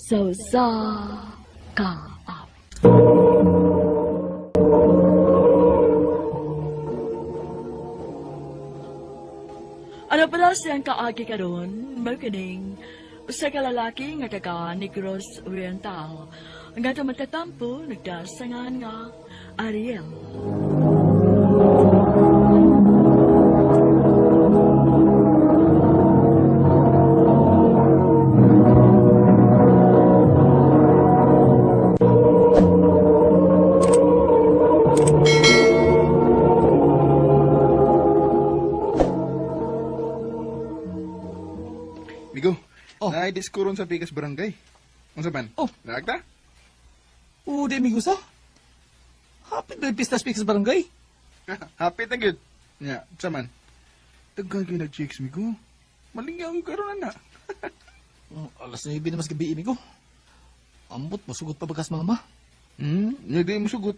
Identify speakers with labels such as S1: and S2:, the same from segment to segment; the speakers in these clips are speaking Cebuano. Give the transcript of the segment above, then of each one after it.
S1: Sa usa ka awit. Ano pala siyang kaagi karon, mao kining usa ka lalaki nga taga Negros Oriental nga tumatatampo nagdasangan nga Ariel.
S2: Migo,
S3: Oh.
S2: naay disko ron sa Pikas Barangay. Unsa man?
S3: Oh.
S2: Naagta?
S3: Oo, di amigo sa. Hapit na pista speak sa barangay.
S2: Happy na gyud. Nya, unsa man? Daghan kay nag-chicks, Migo. Malingyaw ko karon na.
S3: Alas 9 na mas gabi, amigo. Ambot, masugot pa bagas mama.
S2: Nya di mo sugot.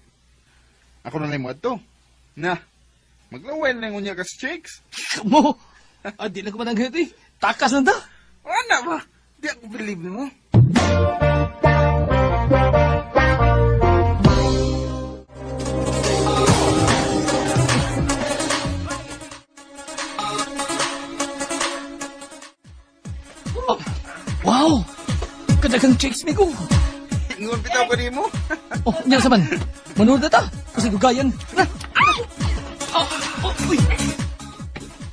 S2: Ako na lang mo adto. Na. Maglaway na lang unya kas chicks.
S3: Kamo! Ah, di na ko mananggat eh. Takas na ta.
S2: Ana ba? Di ako believe nimo.
S3: Oh, wow! Kadagang chicks, migo.
S2: Ingon bitaw ko nimo.
S3: Oh, nya sa man. Manood na ta. Kasi gugayan. Na. Oh, oh, uy.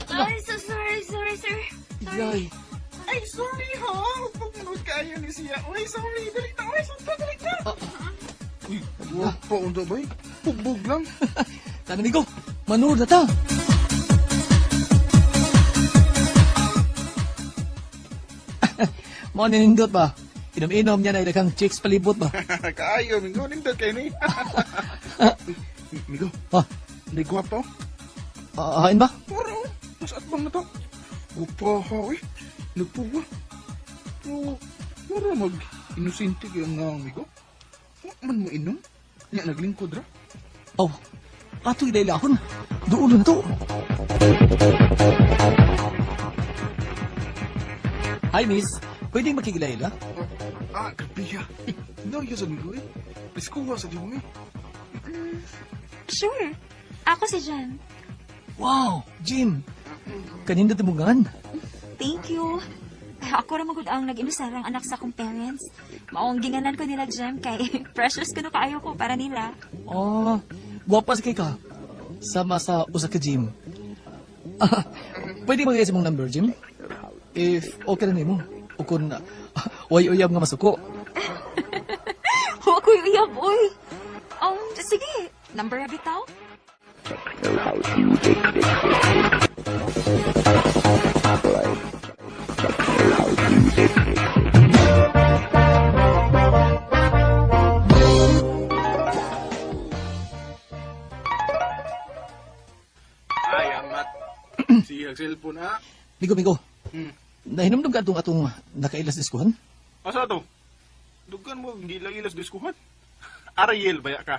S4: Ay, so sorry, sorry, sir.
S3: Yay.
S2: Ay, sorry ha. Pagmunod kayo ni siya. Uy, sorry. Dali ta. Uy, sorry. Dali ta. Uy, guwapo unta bay. Bugbog lang.
S3: Tana, migo. Manood na ta. Mao ni nindot ba? Inom-inom niya na idaghang chicks palibot ba?
S2: Kaayo, Migo. Nindot kayo ni. Migo,
S3: Ah,
S2: hindi guwapo.
S3: hain ba?
S2: Puro, mas atbang na to. Guwapo ha, eh. Nagpuwa. Pero, mura mag inosente kayo nga, Migo. Wa man mo inom. Nya, naglingkod ra.
S3: Oh, ato ilailahon. Duulo na to. Hi, miss. Pwedeng makikilaila?
S2: Ah, grabe ha. No, yun sa Migo, eh. Priskuha sa di mo, eh.
S4: Sure. Ako si Jen.
S3: Wow, Jim. Kanindot timungan.
S4: Thank you. Ay, ako ra magud ang nag-inusarang anak sa akong parents. Maong ginganan ko nila Jem kay precious kuno kaayo ko para nila.
S3: Oh, guwapa sa kay ka. Sama sa usa ka Jim. Ah, pwede magigay sa mong number, Jim? If okay na nimo. O kung way uyab nga masuko.
S4: Wa ko'y uyab, oy. Sige, number ra bitaw.
S2: Ay, amat. Siya, cellphone, ha?
S3: Migo, migo.
S2: Hmm.
S3: Nahinumdum ka atong atong nakailas diskuhan?
S2: Asa to? Dugan mo, hindi lang ilas diskuhan. Ariel, baya ka.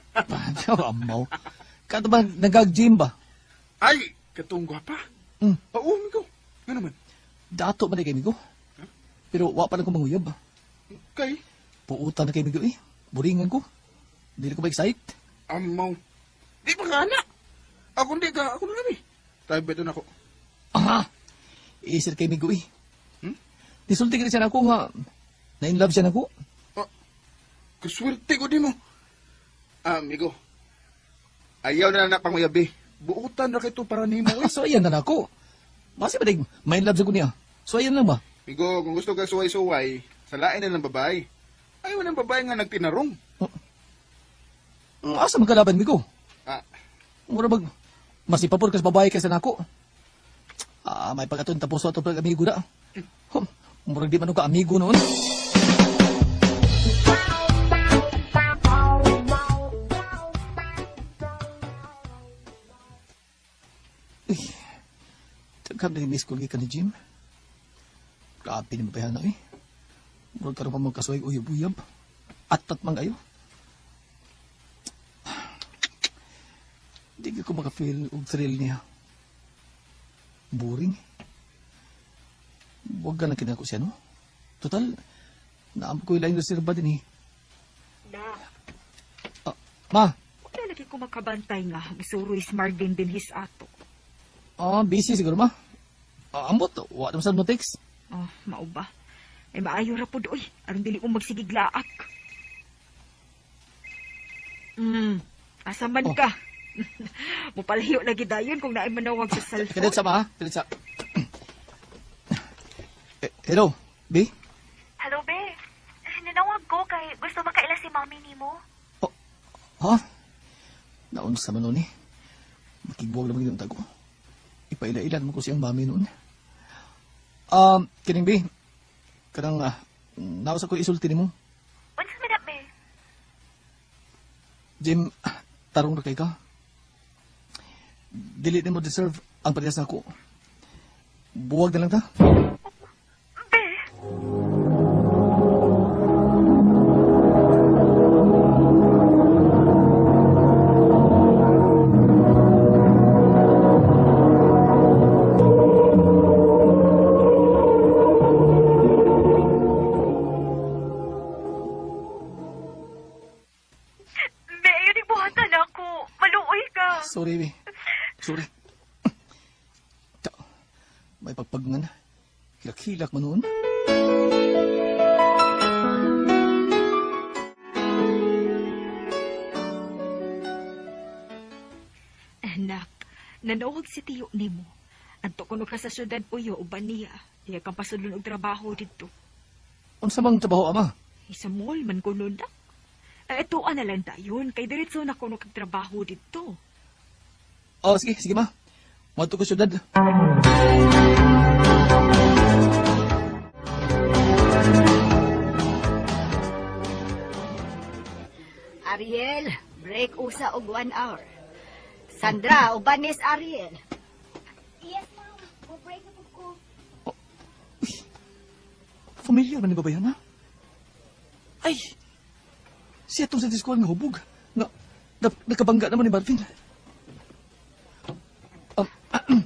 S3: Amaw. Kato ba, nagag-gym ba?
S2: Ay, katong gwapa.
S3: Hmm.
S2: Oo, Migo. Nga naman.
S3: Dato man kay migo. Pero wa pa lang ko manguyab.
S2: Kay,
S3: Puutan na kay migo eh. Buringan ko. Hindi na ko ma-excite.
S2: amaw. Di pa ka, anak. Ako hindi ka, ako na lang eh. Tayo beto na ako.
S3: Aha! Isir kay migo eh.
S2: Hmm?
S3: Nisulti ka na siya na ako nga. Na-in love siya na ako.
S2: Ah, kaswerte ko di mo. Ah, amigo. Ayaw na lang na panguyabi. Buutan na kito para nimo eh.
S3: So ayan na na ako. Basi ba may in love sa ko niya? So ayan lang ba?
S2: Migo, kung gusto ka suway-suway, salain na ng babae. Ayaw ng babae nga nagtinarong.
S3: Asa man kalaban migo?
S2: Ah,
S3: Mura bag mas ipapor kas babae kaysa nako. Ah, may pag-aton tapos ato pag amigo na. Hum, murag di man ka amigo noon. Uy, daghan na miss ko gikan ni Jim. Grabe ni mabayana eh. Murag karon pa magkasuway uyab-uyab. Atat man kayo. Hindi ko makafeel og thrill niya. Boring. Huwag ka na kinako siya, no? Total, Naam ko ilang reserba din eh.
S5: Na,
S3: Ah, ma,
S5: wala lagi ko makabantay nga. Misuroy si Marvin din his ato.
S3: ah, busy siguro ma. Ah, ambot, wa naman sa mo text.
S5: Oh, mao ba? Ay maayo ra pud oy. Aron dili ko magsigiglaak. Asa man
S3: Oh.
S5: ka? Mupalhiyo lagi dayon kung naay manawag sa cellphone.
S3: Kadet sa ma, ha? Kadet sa. Eh, hello, B?
S4: Hello, be. Nanawag ko kay gusto makaila si mami nimo.
S3: Oh, ha? Naunsa man nun eh. Makigbuwag lang magiging tago. Ipaila-ila naman ko siyang mami noon. Kining B, kanang nausa ko isulti nimo.
S4: Unsa man na, be?
S3: Jim, tarong ra kay ka. Dili nimo deserve ang parehas nako. Buwag na lang ta.
S4: Be, be, yun buhatan ako. Maluoy ka.
S3: Sorry, B. Sorry. Ta, may pagpag nga na. Hilak-hilak man noon.
S5: Anak, nanawag si tiyo nimo. Adto kuno ka sa syudad Uyo uban niya. Iya kang pasudlon og trabaho didto.
S3: Unsa bang trabaho, ama?
S5: Sa mall man kuno na. Ay, ito na lang dayon kay diretso na kuno kag trabaho didto.
S3: Oh, sige, sige ma. Madto ko syudad.
S6: Ariel, break usa og 1 hour. Sandra, uban ni Ariel.
S4: Yes, ma'am. Mo-break na po ko.
S3: Familiar man ni babayan, ha? Ay! Siya itong sa diskuan nga hubog. Nga, nakabangga naman ni Marvin.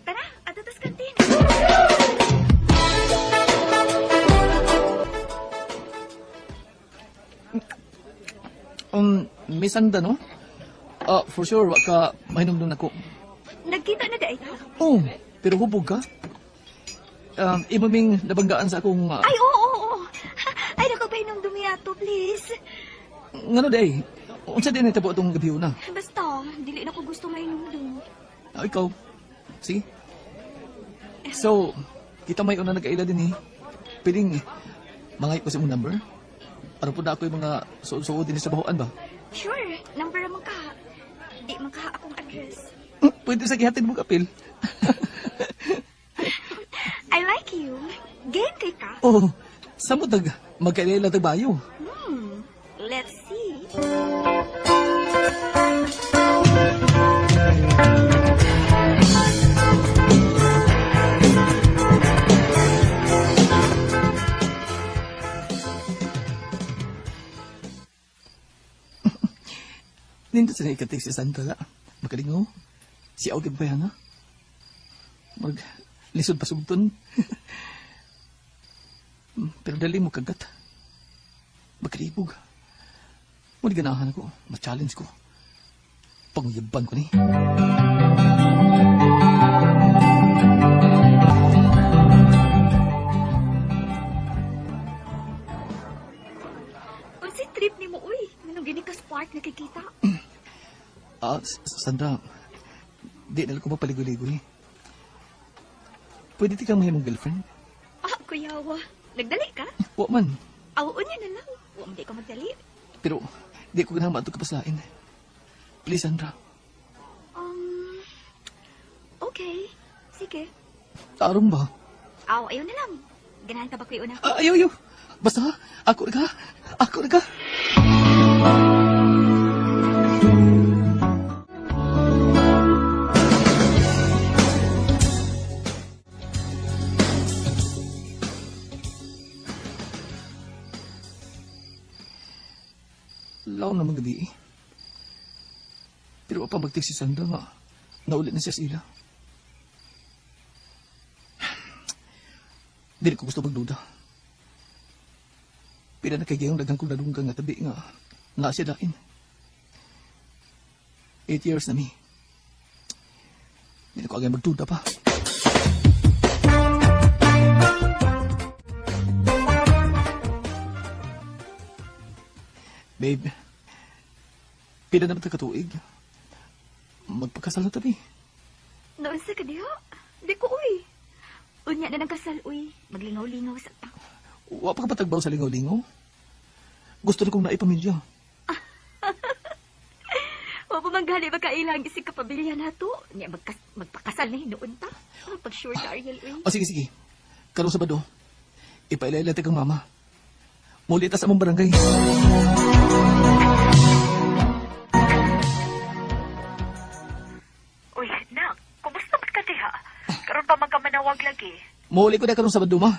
S4: Tara, adto tas kantin.
S3: May sanda, no? Ah, for sure, wa ka mahinumdum nako.
S4: Nagkita na daay ta.
S3: Oh, pero hubog ka? Imo ming nabanggaan sa akong...
S4: Ay, oo, oo, oo. Ay, nako pa inom dumiato, please.
S3: Ngano day? Unsa din nitabo atong gabi una?
S4: Basta, dili na ko gusto mainumdum.
S3: Ah, ikaw. Sige. So, kita may una nag-aila din eh. Piling, mga ko sa imong number. Ano po na ako yung mga suod-suod din sa bahuan ba?
S4: Sure, number man ka. Di man ka akong address.
S3: Pwede sa gihatid mo kapil.
S4: I like you. Game kay ka.
S3: Oh, sa mo tag magkaila tag bayo.
S4: Let's see.
S3: Nindot sa ikatik si Santa la. Makalingaw. Si Augib ba yan, ha? Mag, lisod pasugton. Pero dali mo kagat. Magkalibog. Muli ganahan ako. Ma-challenge ko. Panguyaban ko ni.
S4: Unsay trip nimo uy? Nganong gini ka spark nakikita?
S3: Ah, Sandra, di na lang ko mapaligoy-ligoy. Pwede ti kang mahimong girlfriend?
S4: Ah, kuyawa. Nagdali ka?
S3: Wa man.
S4: Aw, unya na lang. Wa man di ka magdali.
S3: Pero di ko ganahan maadto kapaslain. Please, Sandra.
S4: Okay. Sige.
S3: Tarong ba?
S4: Aw, ayaw na lang. Ganahan ka ba kuya una?
S3: Ah, ayaw, ayaw. Basta, ako na ka. Ako na ka. Laon naman gabi eh. Pero pa magtig si Sandra nga. Naulit na siya sa ila. Dili ko gusto magduda. Pila na kay gayong daghang kong nadunggan nga tabi nga na siya dain. 8 years na mi. Hindi na ko agay magduda pa. Babe, pila na ba ta katuig? Magpakasal na tabi.
S4: Noon sa kadiho? Di ko, uy. Unya na ng kasal, uy. Maglingaw-lingaw sa ta.
S3: Wa pa ka patagbaw sa lingaw-lingaw? Gusto na kong naipamilya.
S4: Wa pa man gali magkailang isig kapamilya nato. Nya magpakasal na hinuon ta. Ah, pag sure ka, Ariel, uy.
S3: O sige, sige. Karong Sabado, ipailay kang mama. Muli ta sa among barangay.
S5: Uy, nak, kumusta man ka diha? Karon pa man ka manawag lagi.
S3: Muli ko na karong Sabado, ma.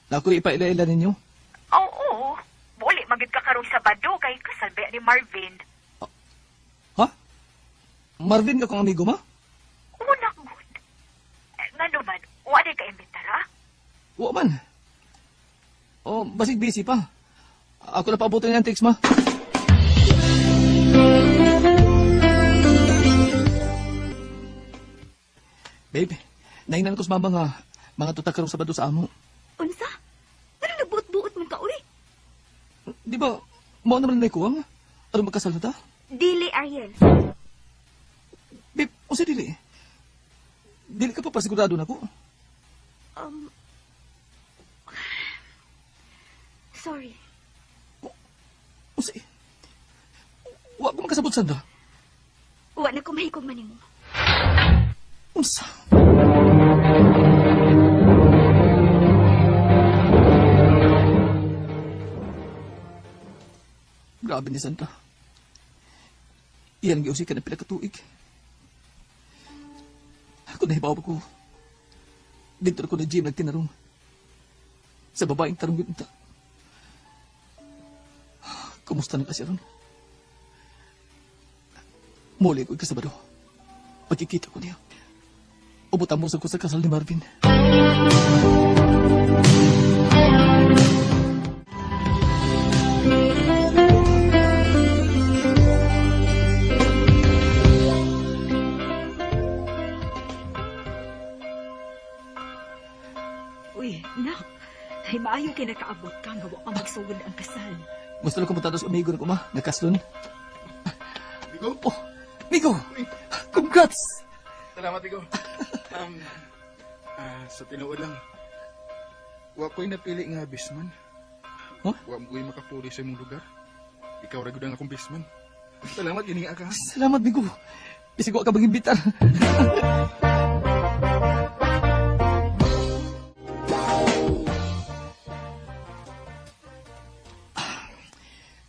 S3: Nako ipailay ninyo.
S5: Oo, muli magid ka karong Sabado kay kasal ba ni Marvin.
S3: Ha? Marvin ka kong amigo, ma?
S5: Oo, nak, good. Eh, ngano man, wa di ka imbitara?
S3: Wa man. Oh, basig busy pa. Ako na paabutin ng text, ma. Babe, nahinan ko sa mama nga mga tutak karong Sabado sa amo.
S4: Unsa? Ano nagbuot-buot man ka, uy?
S3: Di ba, mao naman na kuwang? Ano magkasal na ta?
S4: Dili, Ariel.
S3: Babe, o sa dili? Dili ka pa pasigurado na ko.
S4: Sorry.
S3: O sa... Wa ko makasabot sanda.
S4: Wa na ko mahikog man nimo.
S3: Unsa? Grabe ni Santa. Iyan ang giusikan ng pila ka tuig. Kung nahibaw pa ko, dito na ko na gym nagtinarong. Sa babaeng tarong yun ta. Kumusta na kasi ron? Muli ko ikasabado. Pagkikita ko niya. Ubutan mo sa ko sa kasal ni Marvin.
S5: Uy, nak, ay maayo kay nakaabot ka nga wa pa magsugod ang kasal.
S3: Gusto na ko mutados amigo na ko ma. Nagkaslon.
S2: Bigo?
S3: Oh, Migo! Congrats!
S2: Salamat, Bigo. Sa tinuod lang, wa ko'y napili nga bisman.
S3: Huh?
S2: Wa mo ko'y makapuli sa imong lugar. Ikaw ra gud ang akong bisman. Salamat, gini ka.
S3: Salamat, Migo. Bisig wa ka bang imbitar.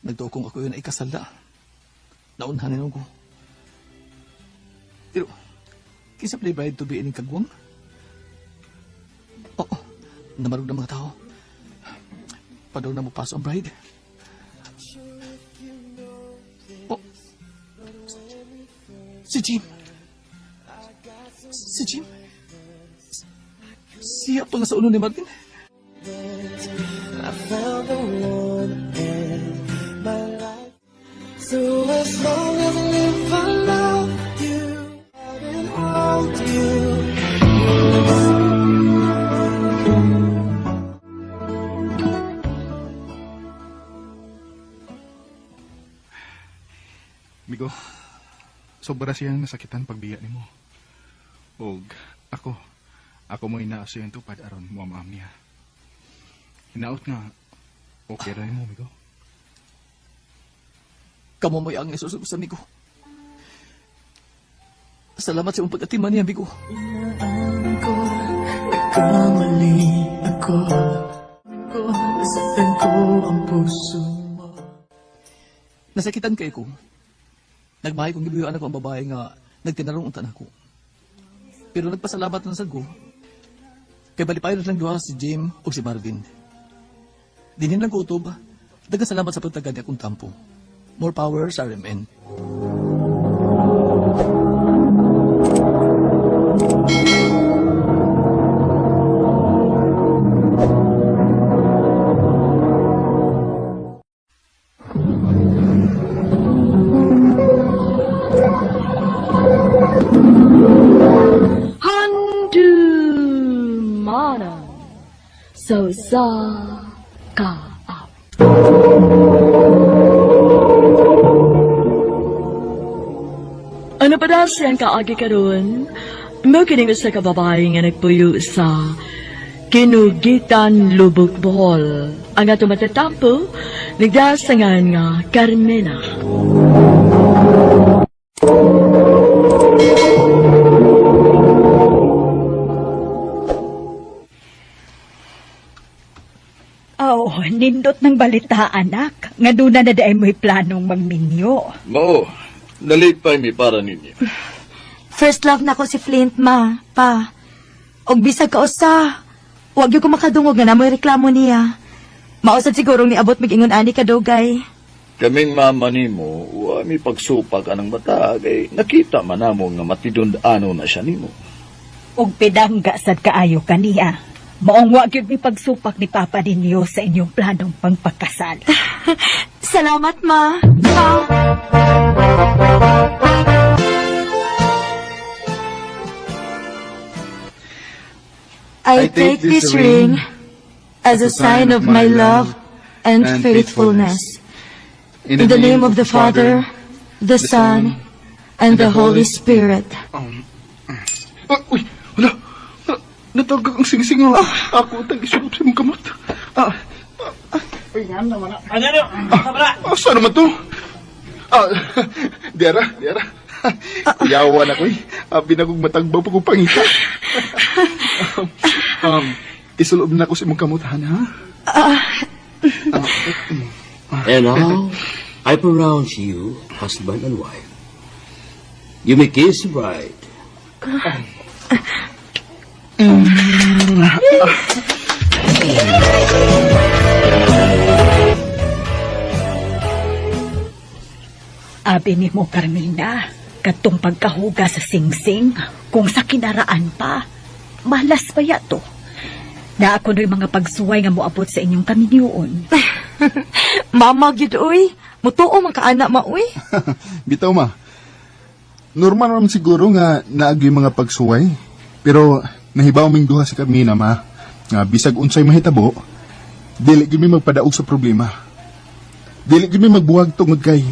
S3: Nagtuo kong ako yun ay kasal na. Naunhan na ko. Pero, kinsa play bride to be ining kagwang? Oo, namarog na mga tao. Padaw na mo paso ang bride. Oh, si Jim. Si Jim. Siya pa nga sa uno ni Martin.
S7: I found the one in my life. So as long as I live, I love you and hold you.
S2: Migo, sobra siyang nasakitan pagbiya nimo. Og ako, ako mo inaas yung tupad aron mo amaam niya. Hinaot nga, okay ra mo, Migo.
S3: Kamo mo'y ang isusog sa amigo. Salamat sa imong pag-atiman niya, amigo.
S7: Inaamin ko, nagkamali ako. Ko, nasaktan ko ang puso mo.
S3: Nasakitan kay ko. Nagmahay kong gibuyuan ako ang babae nga nagtinarong untan ako. Pero nagpasalamat lang sad ko. Kay balipayon lang duha si Jim ug si Marvin. Dinhin lang ko utob. Daghang salamat sa pagtagad ni akong tampo. More power sa RMN.
S1: Sa usa ka awit. Ano pa na siyang kaagi karon? Mao kining usa ka babae nga nagpuyo sa Kinugitan Lubuk Bohol. Ang ato matatampo, nagdasangan nga Carmena.
S5: Oh, nindot ng balita, anak. Nga doon na daay mo'y planong magminyo.
S8: Mao, nalipay mi para ninyo.
S4: First love nako si Flint, ma, pa. Og bisag ka usa, wag gyud ko makadungog nga namoy reklamo niya. Mausad sigurong niabot mig-ingon ani kadugay.
S8: Kaming mama nimo, wa mi pagsupak anang bata kay nakita man namo nga matidund-ano na siya nimo.
S5: Og pidangga sad kaayo kaniya. Maong wa gyud mi pagsupak ni Papa ninyo sa inyong planong pangpakasal.
S4: Salamat, ma. Pa. I take this ring as a sign of my love and faithfulness. In the name of the Father, the Son, and the Holy Spirit.
S2: Ah, uy, wala. Ah, natagak ang singsing. Oh. Ako tag isulop sa imong kamot. Ah, ah, ah. Uy, nga naman. Ano ah, saan naman to? Ah, diara, diara. Yawa na ko eh. Abi na kong matagbaw pa kong pangita. Isulob na ko sa imong kamot, han, ha?
S9: And now, I pronounce you husband and wife. You may kiss the bride.
S5: Abi nimo Carmina, katong pagkahuga sa singsing, kung sa kinaraan pa, malas pa yato. Na ako no'y mga pagsuway nga moabot sa inyong kaminyoon.
S4: Mama, gyud uy. Mutuo man ka anak ma uy.
S2: Bitaw ma. Normal naman siguro nga naagyo'y mga pagsuway. Pero nahibaw ming duha si Carmina ma. Nga bisag unsay mahitabo, dili gyud mi magpadaog sa problema. Dili gyud mi magbuwag tungod kay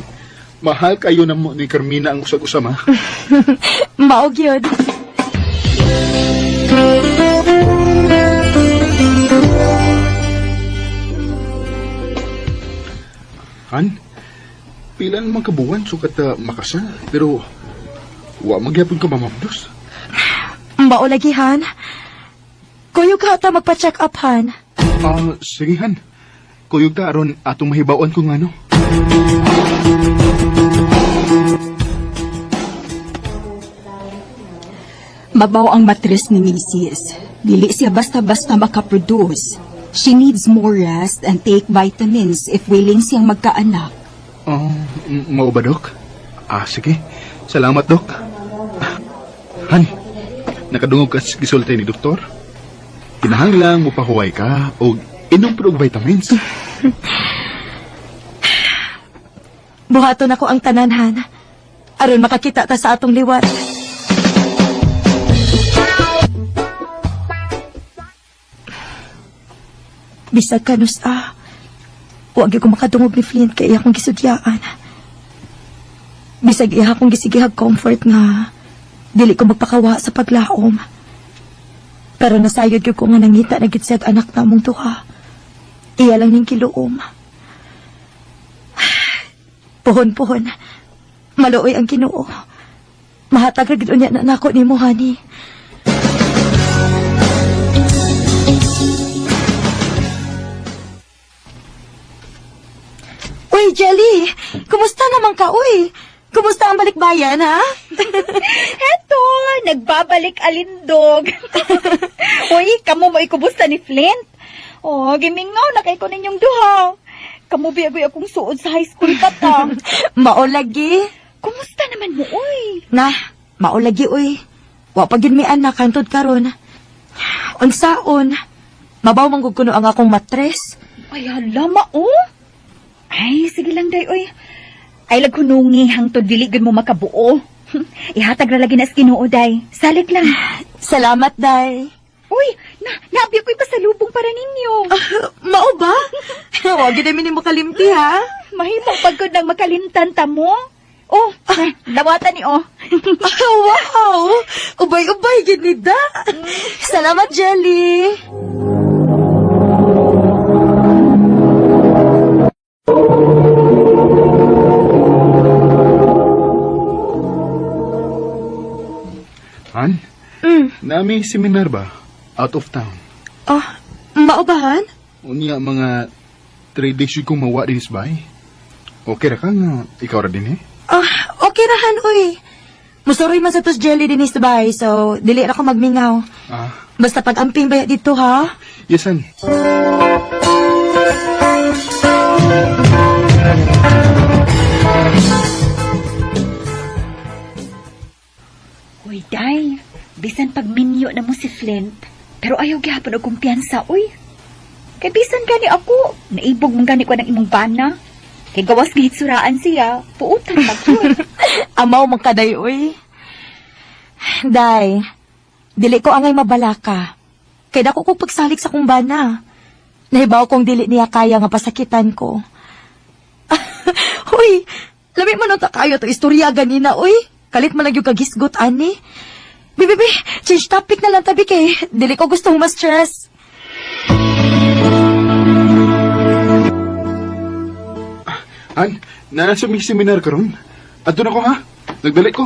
S2: mahal kayo na mo ni Carmina ang usag-usa ma.
S4: Mao gyud.
S2: Han, pila naman kabuwan sukat makasal, pero wa magyapon ka mamapdos.
S4: Mao lagi han. Kuyog ka ata magpa-check up han.
S2: Ah, sige han. Kuyog ta aron atong mahibaw-an kung ano.
S5: Mabaw ang matres ni Mrs. Dili siya basta-basta makaproduce. She needs more rest and take vitamins if willing siyang magkaanak.
S2: Oh, mao ba, Dok? Ah, sige. Salamat, Dok. Han, nakadungog ka sa gisulti ni Doktor. Kinahanglan mo pahuway ka og inom pa og vitamins.
S4: Buhaton ako ang tanan han. Aron makakita ta sa atong liwat. Bisag kanus ah. Wa gyud ko makadungog ni Flint kay iya akong gisudyaan. Bisag iya akong gisigihag comfort nga dili ko magpakawa sa paglaom. Pero nasayod gyud ko nga nangita na gid siyag anak namong duha. Iya lang ning kiluom. Puhon-puhon. Maluoy ang Ginoo. Mahatag ra gid unya na nako nimo, honey. Uy, Jelly! Kumusta naman ka, uy? Kumusta ang balikbayan, ha?
S5: Eto, nagbabalik alindog. Uy, kamo mo ikumusta ni Flint? Oh, gimingaw na kay ko ninyong duha. Kamo biyagoy akong suod sa high school pa ta.
S4: Maolagi.
S5: Kumusta naman mo, uy?
S4: Na, maolagi, uy. Wa pa gid mi anak hantod karon. Unsaon? Mabaw man gud kuno ang akong matres.
S5: Ay, hala, mao. Ay, sige lang, day, uy. Ay, lagkunungi, hangtod dili gud mo makabuo. Ihatag ra lagi na sa Ginoo, day. Salig lang.
S4: Salamat, day.
S5: Uy, na, na Nabi ako'y pasalubong para ninyo.
S4: Mao ba? Wa gid mi nimo kalimti ha.
S5: Mahimo pagkod ng makalimtan ta mo. Oh, dawatan ni oh.
S4: Wow! Ubay-ubay gid ni da. Salamat, Jelly.
S2: Han? Nami seminar ba? Out of town.
S4: Oh, mao ba han?
S2: Unya mga 3 days yun kong mawa din bay. Okay ra ka nga ikaw ra din eh.
S4: Ah, okay ra han oy. Musuroy man sa tos Jelly dinis bay, so dili ra ko magmingaw.
S2: Ah,
S4: Basta pag-amping baya dito ha.
S2: yes han.
S5: Uy, day. Bisan pagminyo na mo si Flint, pero ayaw gihapon og kumpiyansa, uy. Kay bisan gani ako, naibog mong gani ko ng imong bana. Kay gawas gihitsuraan siya, puutan mag
S4: Amaw man kaday oy. Day, dili ko angay mabalaka. Kay dako ko pagsalik sa kumbana. Nahibaw kong dili niya kaya nga pasakitan ko. Hoy, lami man unta kayo to istorya ganina oy. Kalit man lang yung kagisgot ani. Bi, bi, bi, change topic na lang tabi kay. Dili ko gustong ma-stress.
S2: Han, nana sa may seminar karon. Adto na ko ha. Nagdali ko.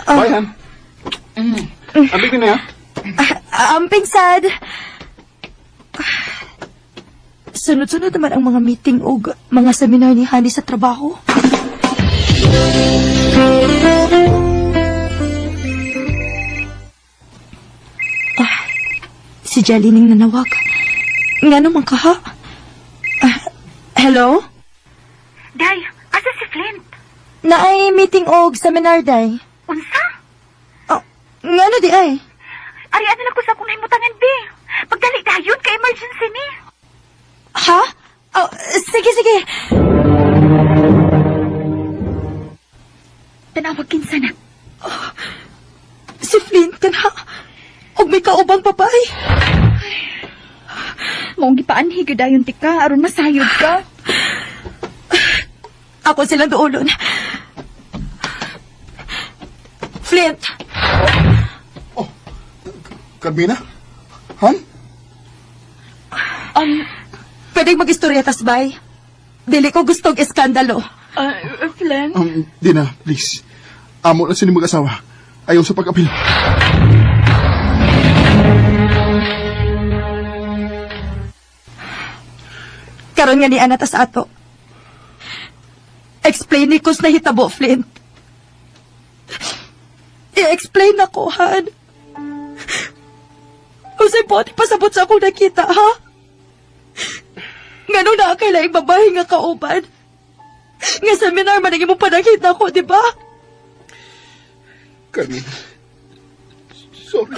S2: Bye Han. Mm. Ambig na niya.
S4: Amping sad. Sunod-sunod naman ang mga meeting og mga seminar ni Honey sa trabaho. Ah, si Jelly ning nanawag. Nga naman kaha. Ah, hello?
S5: Day, asa si Flint?
S4: Naay meeting og seminar day.
S5: Unsa?
S4: Oh, nga na di ay?
S5: Ari ano lang ko sa akong nahimutangan, be. Pagdali dayon kay emergency ni.
S4: Ha? Oh, sige, sige.
S5: Tanawag kinsa na.
S4: Si Flint kana. Og may kaubang babae.
S5: Maong gipaanhi gyud dayon tika aron masayod ka.
S4: Ako silang duolon. Flint!
S2: Carmina? Han?
S4: Pwedeng mag-istorya tas bay. Dili ko gustong eskandalo.
S1: Flint?
S2: Dina, please. Amo na sini mag-asawa. Ayaw sa pag-apil.
S4: Karon nga ni Ana tas ato. Explain ni kus nahitabo, Flint. I-explain ako, Han. Usay po, pasabot sa akong nakita, ha? Ngano na kay laing babae nga kauban? Nga seminar man ang imong panakita ko, di ba?
S2: Carmina. Sorry.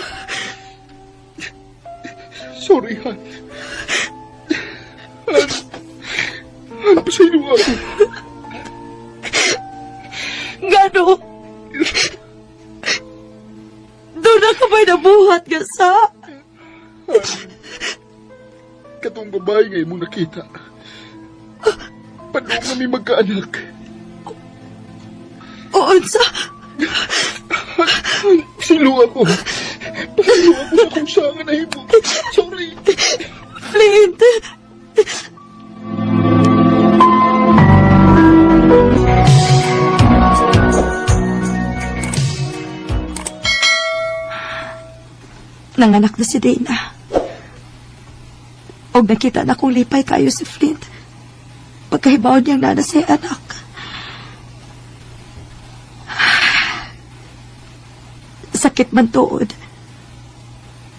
S2: Sorry, Han. Han. Han, pasaylo ako.
S4: Ngano? Doon na ka ba'y nabuhat nga sa?
S2: Katong babae nga imong nakita. Padung kami magkaanak.
S4: Oon sa?
S2: Han, pasaylo ako. Pasaylo ako sa kung saan nga nahimo. Sorry.
S4: Flint! Nanganak na si Dana. Og nakita na kong lipay kayo si Flint. Pagkahibaw niyang nana sa anak. Sakit man tuod.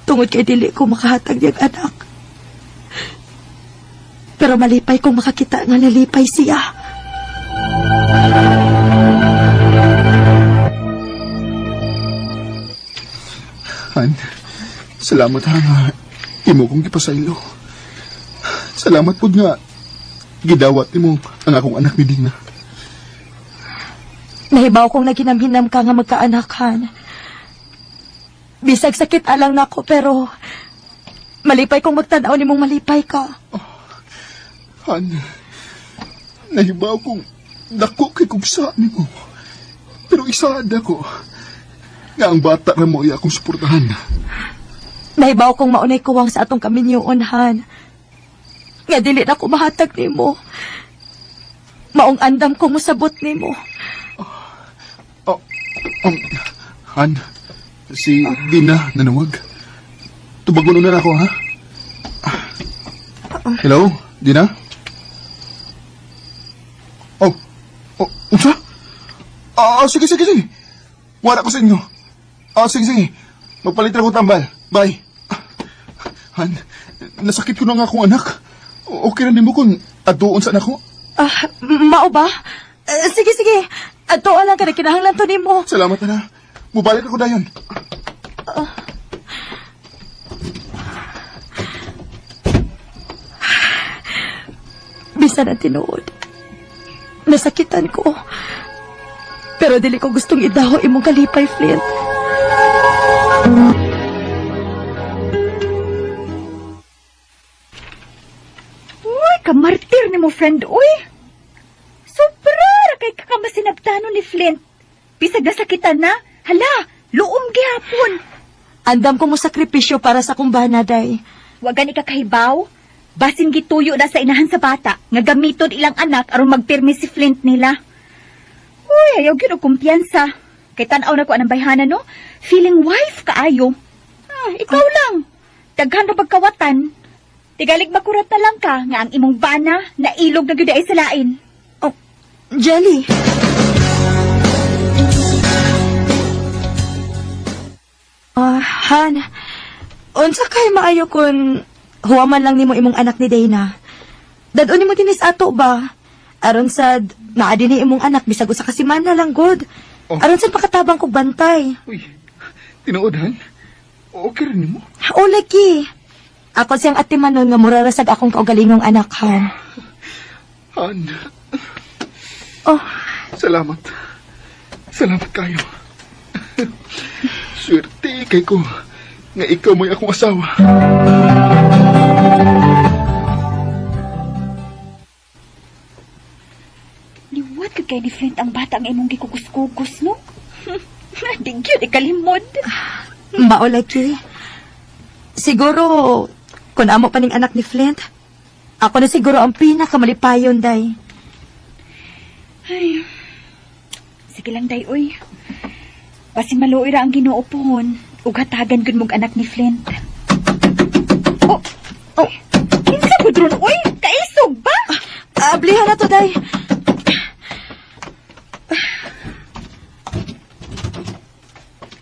S4: Tungod kay dili ko makahatag niyang anak. Pero malipay kong makakita nga nalipay siya.
S2: Han, salamat ha nga imo kong gipasaylo. Salamat pud nga gidawat nimo ang akong anak ni Dina.
S4: Nahibaw kong naginamhinam ka nga magkaanakan. Bisag sakit alang nako pero Malipay kong magtanaw nimong malipay ka.
S2: Han, nahibaw kong dako kay kugsa nimo. Pero isaad ako nga ang bata ra mo iya akong suportahan.
S4: Nahibaw kong maunay kuwang sa atong kaminyoon, Han. Nga dili na ko mahatag nimo. Maong andam ko mosabot nimo.
S2: Oh, Han, si Dina nanawag. Tubagon na ako, ha? Hello, Dina? Oh, oh, unsa? Ah, sige, sige, sige. Wala ko sa inyo. Ah, sige, sige. Magpalit na ko tambal. Bye. Han, nasakit ko na nga akong anak. Okay na nimo kung aduon sa anak ko.
S4: Ah, mao ba? Eh, sige, sige. Ato lang ka na kinahanglan to nimo.
S2: Salamat na. Mubalik ako dayon.
S4: Bisan ang tinuod. Nasakitan ko. Pero dili ko gustong idaho imong kalipay, Flint.
S5: Uy, kamartir ni mo, friend, uy. Sobra ra kay kakamasinabtano ni Flint. Bisag nasakitan na, hala, luom gihapon.
S4: Andam ko mo sakripisyo para sa kumbana, day.
S5: Wa gani ka kahibaw. Basin gituyo na sa inahan sa bata nga gamiton ilang anak aron magpirmi si Flint nila. Uy, ayaw gyud og kumpiyansa. Kay tan-aw na ko anang bayhana no. Feeling wife kaayo. Ah, ikaw lang. Daghan ra pagkawatan. Tigalig makurat na lang ka nga ang imong bana nailog na gyud ay sa lain.
S4: Oh, Jelly. Ah, Han. Unsa kay maayo kun huwaman lang nimo imong anak ni Dana. Dadon nimo dinis ato ba? Aron sad naa dinhi imong anak bisag usa ka semana lang gud.
S2: Oh.
S4: Aron sad makatabang kog bantay.
S2: Uy, tinuod, Han? Okay rin nimo?
S4: O lagi. Ako siyang atimanon nga mura ra sad akong kaugalingong anak Han.
S2: Han,
S4: Oh,
S2: salamat. Salamat kayo. Swerte kay ko nga ikaw mo'y akong asawa.
S5: Liwat ka kay ni Flint ang bata nga imong gikukus-kukus no. Di gyud ikalimod.
S4: mao lagi. Siguro kun amo pa ning anak ni Flint, ako na siguro ang pinakamalipayon day.
S5: Ay. Sige lang, day, uy. Basin maluoy ra ang Ginoo pohon. Ug hatagan gud mog anak ni Flint. Oh,
S4: Oh,
S5: kinsa gud ron, uy? Kaisog ba?
S4: ablihan na to day.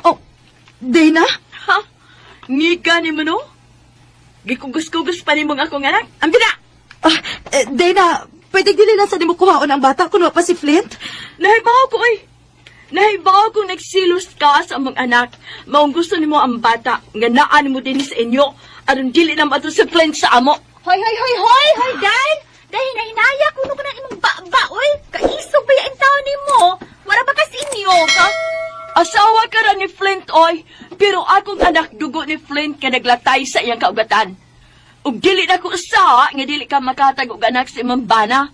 S4: Oh, Dana?
S1: Ha? Ngika ni mo no? Gikugus-kugus pa nimong akong anak. Ang bina!
S4: Ah, eh, Dana, pwede dili lang sa nimo kuhaon ang bata kun wa pa si Flint?
S1: Nahibaw ko oy. Nahibaw kong nagsilos ka sa among anak. Maong gusto nimo ang bata nga naa nimo dinhi sa inyo aron dili na maadto si Flint sa amo.
S5: Hoy, hoy, hoy, hoy, hoy, day! Dahil nahinaya kuno ko ng imong ba uy. Kaisog ba yung taon nimo? Wala ba kas inyo?
S1: Ha? Asawa ka ra ni Flint oy, pero akong anak dugo ni Flint ka naglatay sa iyang kaugatan. Ug dili na ko usa nga dili ka makatag og anak sa imong bana.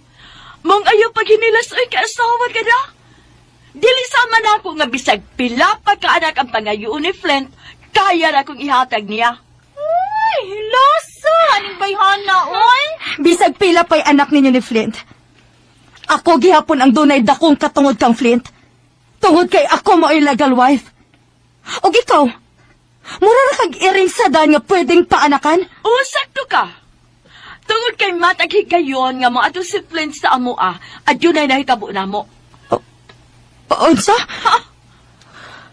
S1: Mong ayaw paghinilas oy ka asawa ka na. Dili sama na ako nga bisag pila pa ka anak ang pangayoon ni Flint, kaya ra kong ihatag niya.
S5: Uy, hilasa! Aning bayhana, uy!
S4: Bisag pila pa'y anak ninyo ni Flint. Ako gihapon ang dunay dakong katungod kang Flint. Tungod kay ako mo'y legal wife. Og ikaw, mura ra kag iring sa daan nga pwedeng paanakan?
S1: Oo, sakto ka. Tungod kay matag higayon nga moadto si Flint sa amoa, adunay nahitabo namo.
S4: Unsa?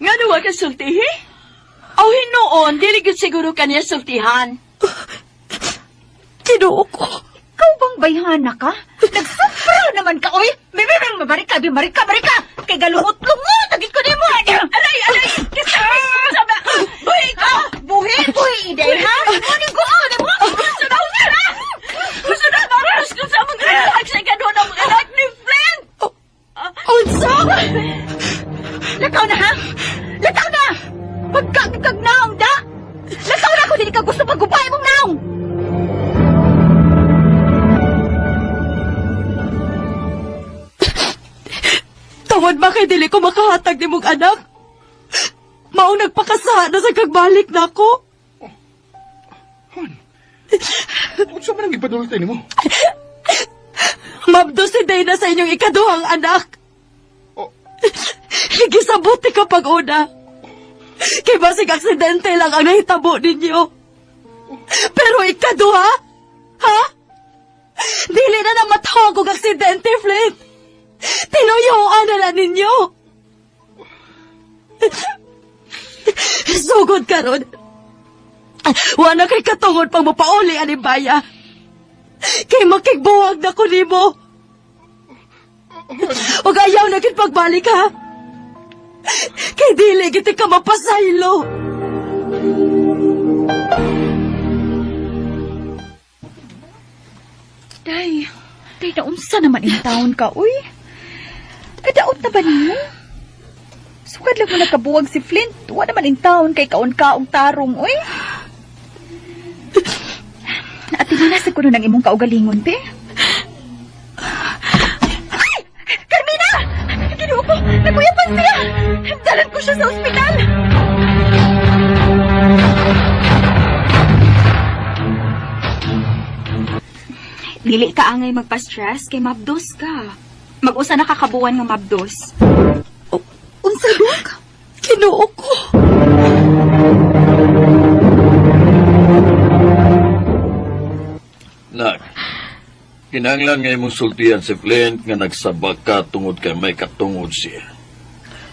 S1: Nga wa ka sultihi? Aw hinuon, dili gyud siguro kaniya sultihan.
S4: Kinuo ko.
S5: Ikaw bang bayhana ka? Nagsufra naman ka, oy! Bebe, bebe, mabarika, be, marika, marika! Kay galumot-lumot, agit ko nimo!
S1: Aray, aray! Kasama! Buhi ka!
S5: Buhi, buhi, iday, ha? Muning ko, oh, mo!
S1: Gusto na, gusto na! Gusto na, maras ko sa mga anak sa ikaduha ng mga anak ni Flint!
S4: Unsa?
S5: Lakaw na, ha? Lakaw na! Pagkagkag naong, da! Lakaw na kung dili ka gusto pagubay mong naong!
S1: kay dili ko makahatag ni mong anak. Maong nagpakasaha na sa kagbalik na ako.
S2: Han, unsa man ang gipadulot nimo?
S1: Mabdo si Dana sa inyong ikaduhang anak.
S2: Oh.
S1: Gisabuti ka pag-una. Kay basig aksidente lang ang nahitabo ninyo. Pero ikaduha? Ha? Dili na na matawag og aksidente, Flint. Tinuyoan na na ninyo. Sugod karon. Wala kay katungod pang mapauli ani baya. Kay makigbuwag na ko nimo. Ug ayaw na gid pagbalik ha. Kay dili gid ka mapasaylo.
S5: Day, day naunsa naman in town ka, uy. Kadaot na ba nimo? Sugad lang mo nakabuwag si Flint. Wa naman in town kay kaon-kaong tarong, uy. Ate na sa kuno ng imong kaugalingon, be. Ay! Carmina! Ginoo ko! Naguyapan siya! Dalan ko siya sa ospital!
S10: Dili ka angay magpa-stress kay mabdos ka. Mag-usa na kakabuan nga mabdos.
S5: Unsa, Dok?
S1: Ginoo ko.
S8: Nak, kinahanglan nga imong sultian si Flint nga nagsabak ka tungod kay may katungod siya.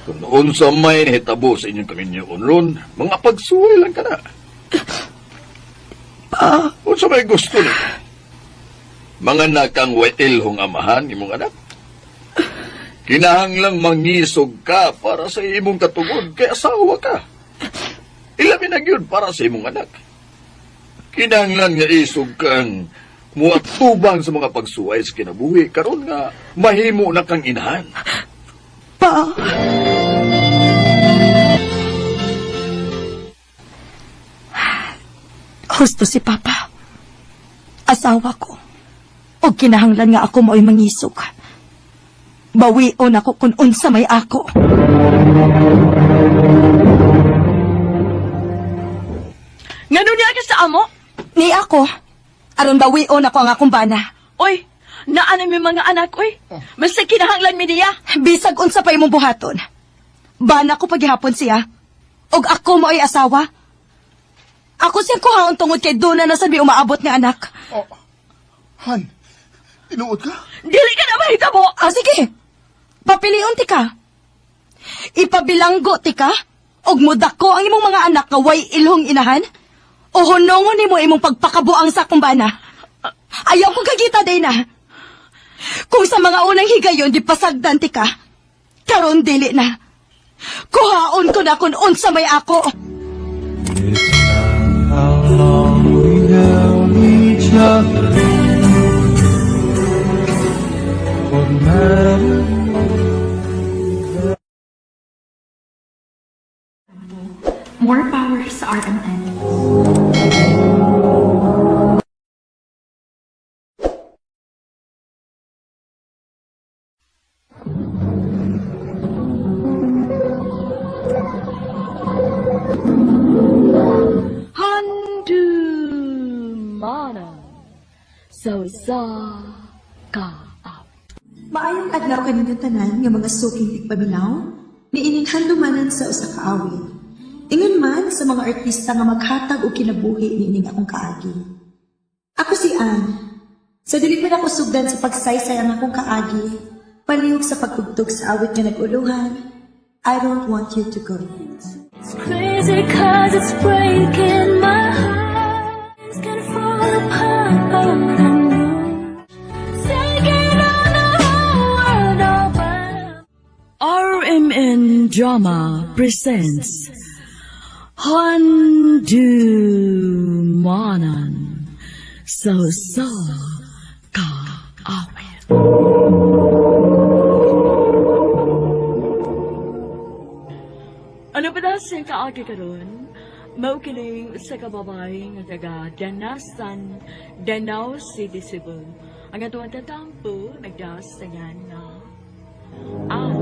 S8: Kung unsa may nahitabo sa inyong kaminyoon ron, mga pagsuway lang ka na.
S1: Pa,
S8: Unsa may gusto ni? Mga nakang way ilhong amahan imong anak. Kinahanglang mangisog ka para sa imong katungod kay asawa ka. Ilabi na gyud para sa imong anak. Kinahanglan nga isog kang muatubang sa mga pagsuway sa kinabuhi karon nga mahimo na kang inahan.
S1: pa.
S4: Husto si Papa. Asawa ko. O kinahanglan nga ako mo'y mangisog. Bawion ako kung unsa may ako.
S1: Ngano niya ka sa amo?
S4: Ni ako, aron bawion ako ang akong bana.
S1: Oy, naa na mi mga anak, oy. Basta kinahanglan mi niya.
S4: Bisag unsa pa imong buhaton. Bana ko paghihapon siya. Og ako mo'y asawa. Ako siyang kuhaon tungod kay doon na sad mi umaabot nga anak.
S2: Oh, Han, tinuod ka?
S1: Dili ka na mahitabo.
S4: Ah, sige. Papilion ti ka. Ipabilanggo ti ka. Og mudako ang imong mga anak nga way ilhong inahan. O hunongon nimo imong pagpakabuang sa akong bana. Ayaw ko kagita, Dana. Kung sa mga unang higayon di pasagdan ti ka, karon dili na. Kuhaon ko na kung unsa may ako.
S7: It's not how long we held each other. What matters
S10: More power sa RMN.
S1: Handumanan sa usa ka
S4: Maayong adlaw kaninyo tanan nga mga suking tigpaminaw, niining handumanan sa usa ka awit. Ingon man sa mga artista nga maghatag og kinabuhi niining akong kaagi. Ako si Ann. Sa dili pa nako sugdan sa pagsaysay ang akong kaagi, palihog sa pagtugtog sa awit nga nag-uluhan, I don't want you to go.
S11: It's crazy 'cause it's breaking my heart. It's gonna fall apart, but I know. Taking on the whole world all by
S1: RMN Drama presents Handumanan sa usa ka awit. Ano pa daw siyang kaagi karon? Mao kining usa ka babae nga taga Danasan, Danao City, Cebu. Ang atuang tatampo nagdasangan nga Ann.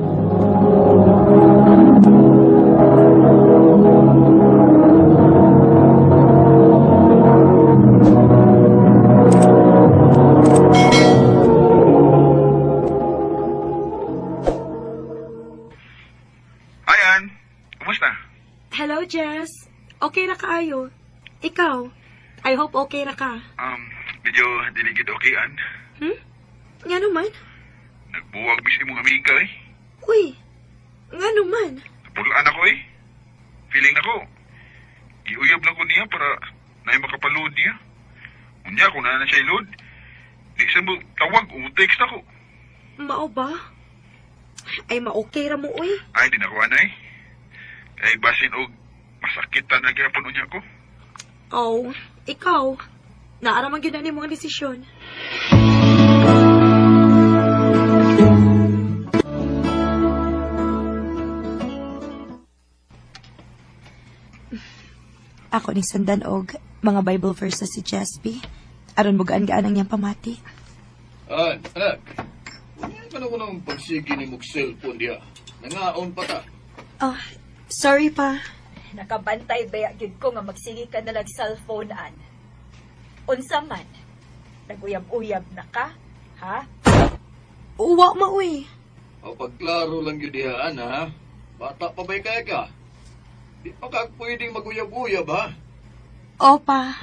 S4: kaayo. Ikaw, I hope okay ra ka.
S2: Medyo dili gid okay, An.
S4: Hmm? Nga naman?
S2: Nagbuwag mis imong amiga eh.
S4: Uy, nga naman?
S2: Napulaan ako eh. Feeling nako. Giuyab lang ko niya para naay makapaload niya. Unya kung naa na siya load, di siya mo tawag o text ako.
S4: Mao ba? Ay, ma-okay ra mo, uy.
S2: Ay, di na ko anay. Kay basin og masakitan na gyapon unya ko.
S4: Oh, ikaw. Naaraman gyud na nimo ang desisyon. Ako ni sundan og mga Bible verses si Jesby. Aron mugaan-gaan ang iyang pamati.
S8: An, anak. Unya ka na ko ng pagsige ni mong cellphone diha. Nangaon pa ta.
S4: Oh, sorry pa.
S5: Nakabantay ba gyud ko nga magsige ka na lang cellphone an. Unsa man? Naguyab-uyab na ka? Ha?
S4: Uwa ma uy.
S8: O pagklaro lang yun diha, an, ha? Bata pa ba'y kaya ka? Di pa ka pwedeng maguyab-uyab, ha?
S4: Opa.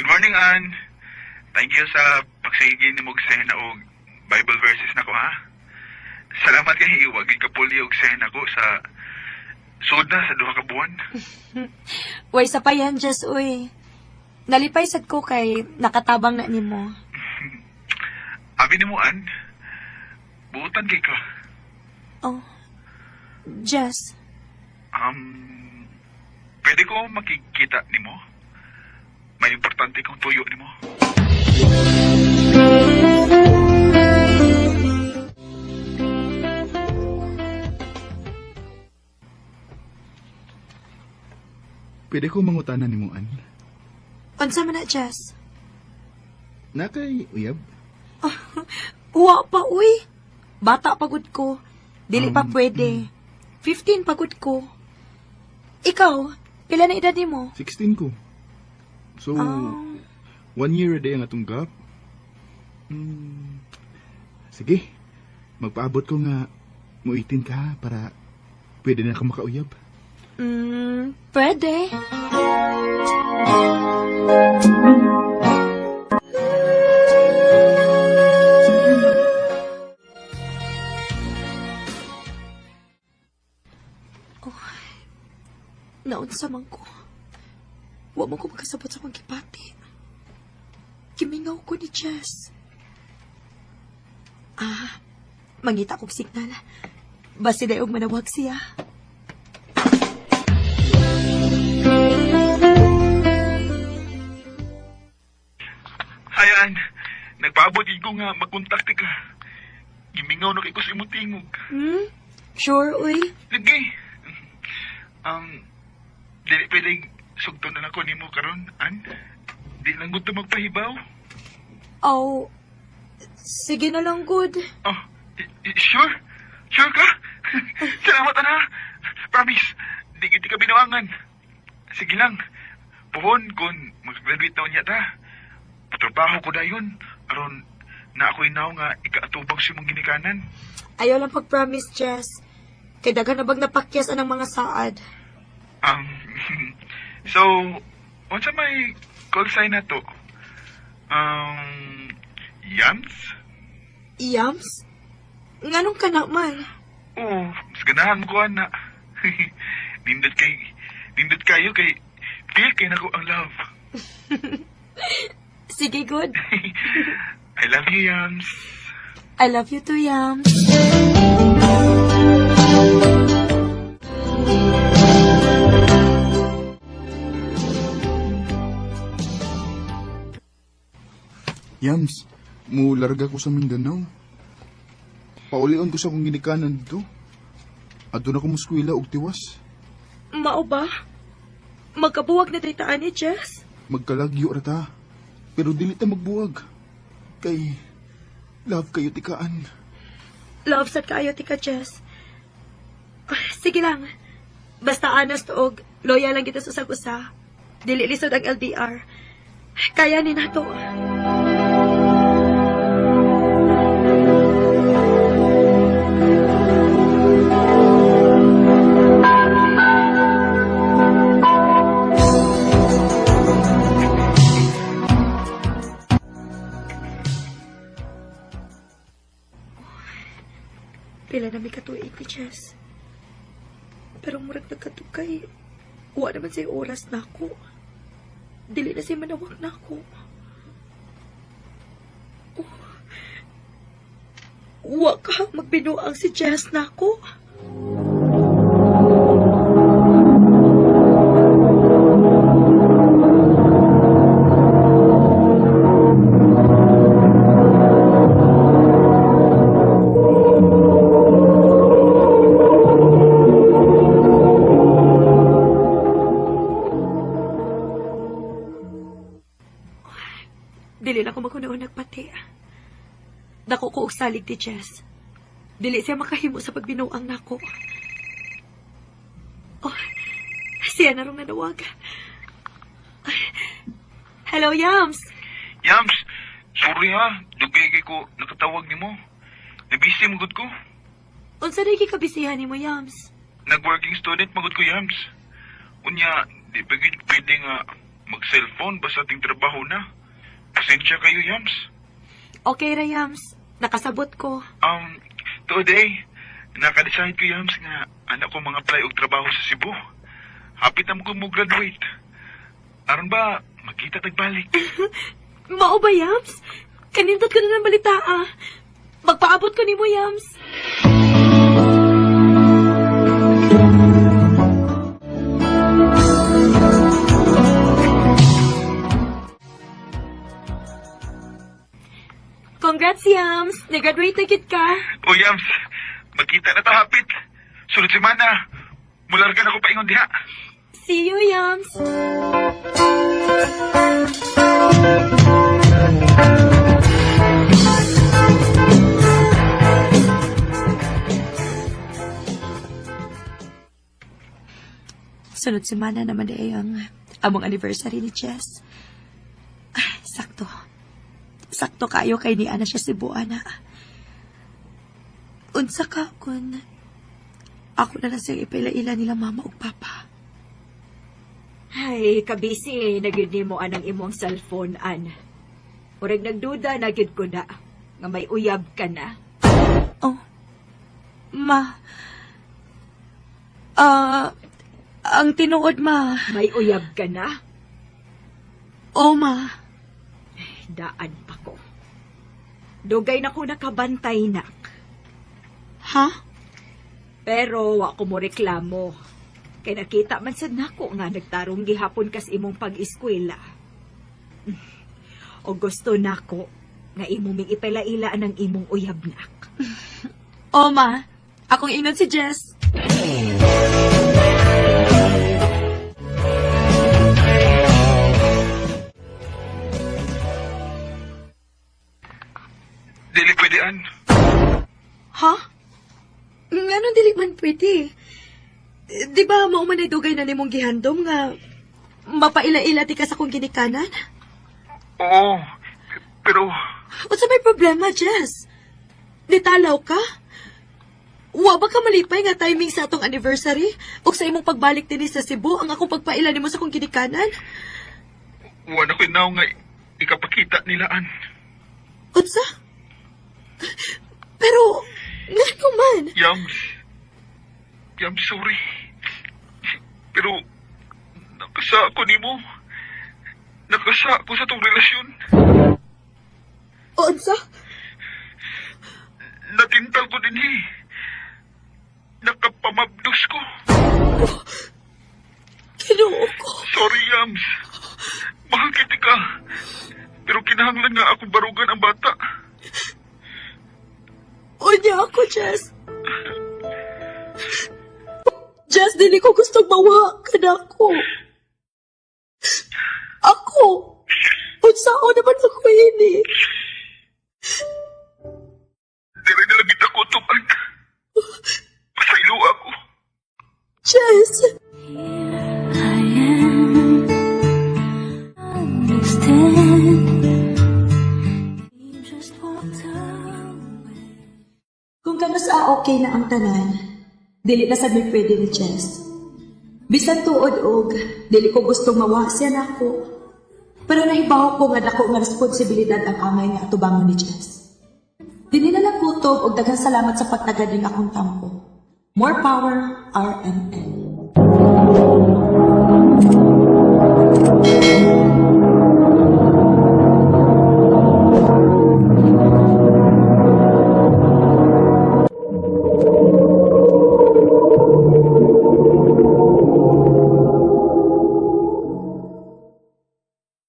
S2: Good morning, Ann. Thank you sa pagsige ni og send og Bible verses nako ha. Salamat kay wag gyud kapuli og send ako sa sud na sa duha ka buwan.
S4: Way sa pa yan, Jess, uy. Nalipay sad ko kay nakatabang na nimo.
S2: Abi nimo, Ann. Buutan kay ka.
S4: Oh, Jess.
S2: Pwede ko makikita nimo? May importante kong tuyo nimo. Pwede ko mangutana nimo, Ann.
S4: Unsa man na, Jess?
S2: Na kay uyab?
S4: Uwa pa, uy. Bata pa gud ko. Dili pa pwede. 15 pa gud ko. Ikaw, pila na edad nimo?
S2: 16 ko. So, 1 year a day ang atong gap. Sige, magpaabot ko nga mo 18 ka para pwede na ka makauyab.
S4: Pwede. Oh, naunsa man ko. Wa man ko makasabot sa akong gipati. Gimingaw ko ni Jess. Ah, mangita kog signal. Basi dayog manawag siya.
S2: Hi, Ann. Nagpaabot ko nga magkontakte ka. Gimingaw na kay ko sa imong tingog.
S4: Sure, uy.
S2: Lagi. Dili pwedeng sugton na lang ko nimo karon, Ann. Di lang gud magpahibaw.
S4: Oh, sige na lang, good.
S2: Oh, sure? Sure ka? Salamat, ana. Promise, di kita ka binuangan. Sige lang. Puhon kung mag-graduate na unya ta. Patrabaho ko dayon. Aron na ako'y naw nga ikaatubang sa imong ginikanan.
S4: Ayaw lang pag-promise, Jess. Kay daghan na bag napakyas anang mga saad.
S2: So, unsa may call sign na to? Yams?
S4: Yams? Nganong ka naman?
S2: Oo, mas ganahan ko ana. Nindot kayo kay feel kay nako ang love.
S4: Sige, good.
S2: I love you, Yams.
S4: I love you too, Yams.
S2: Yams, mo larga ko sa Mindanao. Paulion ko sa akong ginikanan dito. Adto na ko moskwela og tiwas.
S4: Mao ba? Magkabuwag na tritaan ni Jess?
S2: Magkalagyo ra ta. Pero dili ta magbuwag. Kay love kayo tikaan.
S4: Love sad kaayo tika, Jess. Ah, sige lang. Basta honest og loyal lang kita sa usag usa. Dili lisod ang LDR. Kaya ni nato. Pila na may katuig ni Jess. Pero murag nagkatukay. Wa naman sa'y oras na ako. Dili na sa'y manawag na ako. Oh. Wa ka magbinuang si Jess na ako. Dili na ko magkunaon nagpati. Dako ko og salig ni Jess. Dili siya makahimo sa pagbinuang nako. Oh, siya na rong nanawag. Hello, Yams.
S2: Yams, sorry ha. Dugay kay ko nakatawag nimo. Nabisi magud ko.
S4: Unsa na gikabisihan nimo, Yams?
S2: Nag-working student magud ko, Yams. Unya, di pa gid pwede nga mag-cellphone basta ting trabaho na. Pasensya kayo, Yams.
S4: Okay ra, Yams. Nakasabot ko.
S2: Today, naka-decide ko, Yams, nga anak ko mga apply og trabaho sa Cebu. Hapit na mo ko mo graduate. Aron ba, magkita tagbalik.
S4: Mao ba, Yams? Kanindot ka na ng balita, ah. Magpaabot ko nimo, Yams. Congrats, Yams! Nag-graduate na gid ka.
S2: O Yams, magkita na ta hapit. Sunod semana, mularga na ko paingon diha.
S4: See you, Yams! Sunod semana naman ay ang among anniversary ni Jess. Ay, sakto. Sakto kayo kay ni Ana siya si Buana. Unsa ka kun ako na lang siyang ipaila-ila nila mama ug papa.
S5: Ay, kabisi, nagyud nimo anang imong cellphone, an. Murag nagduda na gyud ko na nga may uyab ka na.
S4: Oh. Ma. Ah, ang tinuod, ma.
S5: May uyab ka na?
S4: Oh, ma.
S5: Daan pa ko. Dugay na ko nakabantay, nak.
S4: Ha?
S5: Pero wa ko mo reklamo. Kay nakita man sad nako nga nagtarong gihapon kas imong pag-eskwela. O gusto nako nga imo ming ipaila-ila ang imong uyab nak.
S4: Oh, ma. Akong ingnon si Jess.
S2: Dili pwede an.
S4: Ha? Nganong dili man pwede? Di ba mao man ay dugay na nimong gihandom nga mapaila-ila ti ka sa akong ginikanan?
S2: Oo, pero
S4: Unsa may problema, Jess? Nitalaw ka? Wa ba ka malipay nga timing sa atong anniversary? O sa imong pagbalik dinhi sa Cebu ang akong pagpaila nimo sa akong ginikanan?
S2: wala ko now nga ikapakita nila an.
S4: Unsa? Pero, ngano man?
S2: Yams, Yams, sorry. Pero, nakasa ako nimo. Nakasa ako sa tong relasyon.
S4: O, unsa?
S2: Natintal ko din eh. Nakapamabdos ko.
S4: Ginoo ko.
S2: Sorry, Yams. Mahal kita ka. Pero kinahanglan nga akong barugan ang bata.
S4: Unya ako, Jess. Jess, dili ko gustong mawa ka na ako. Ako? Unsao naman ako ini?
S2: Dire na lang kita ko, tupan. Pasaylo ako.
S4: Jess!
S11: I am. Understand. You just walked away.
S4: Kung kanus-a okay na ang tanan, dili na sad may pwede ni Jess. Bisan tuod og, dili ko gustong mawa siya nako. Pero nahibaw ko nga dako nga responsibilidad ang angay nga atubangon ni Jess. Dili na lang ko kutob ug daghang salamat sa pagtagad ning akong tampo. More power, RMN.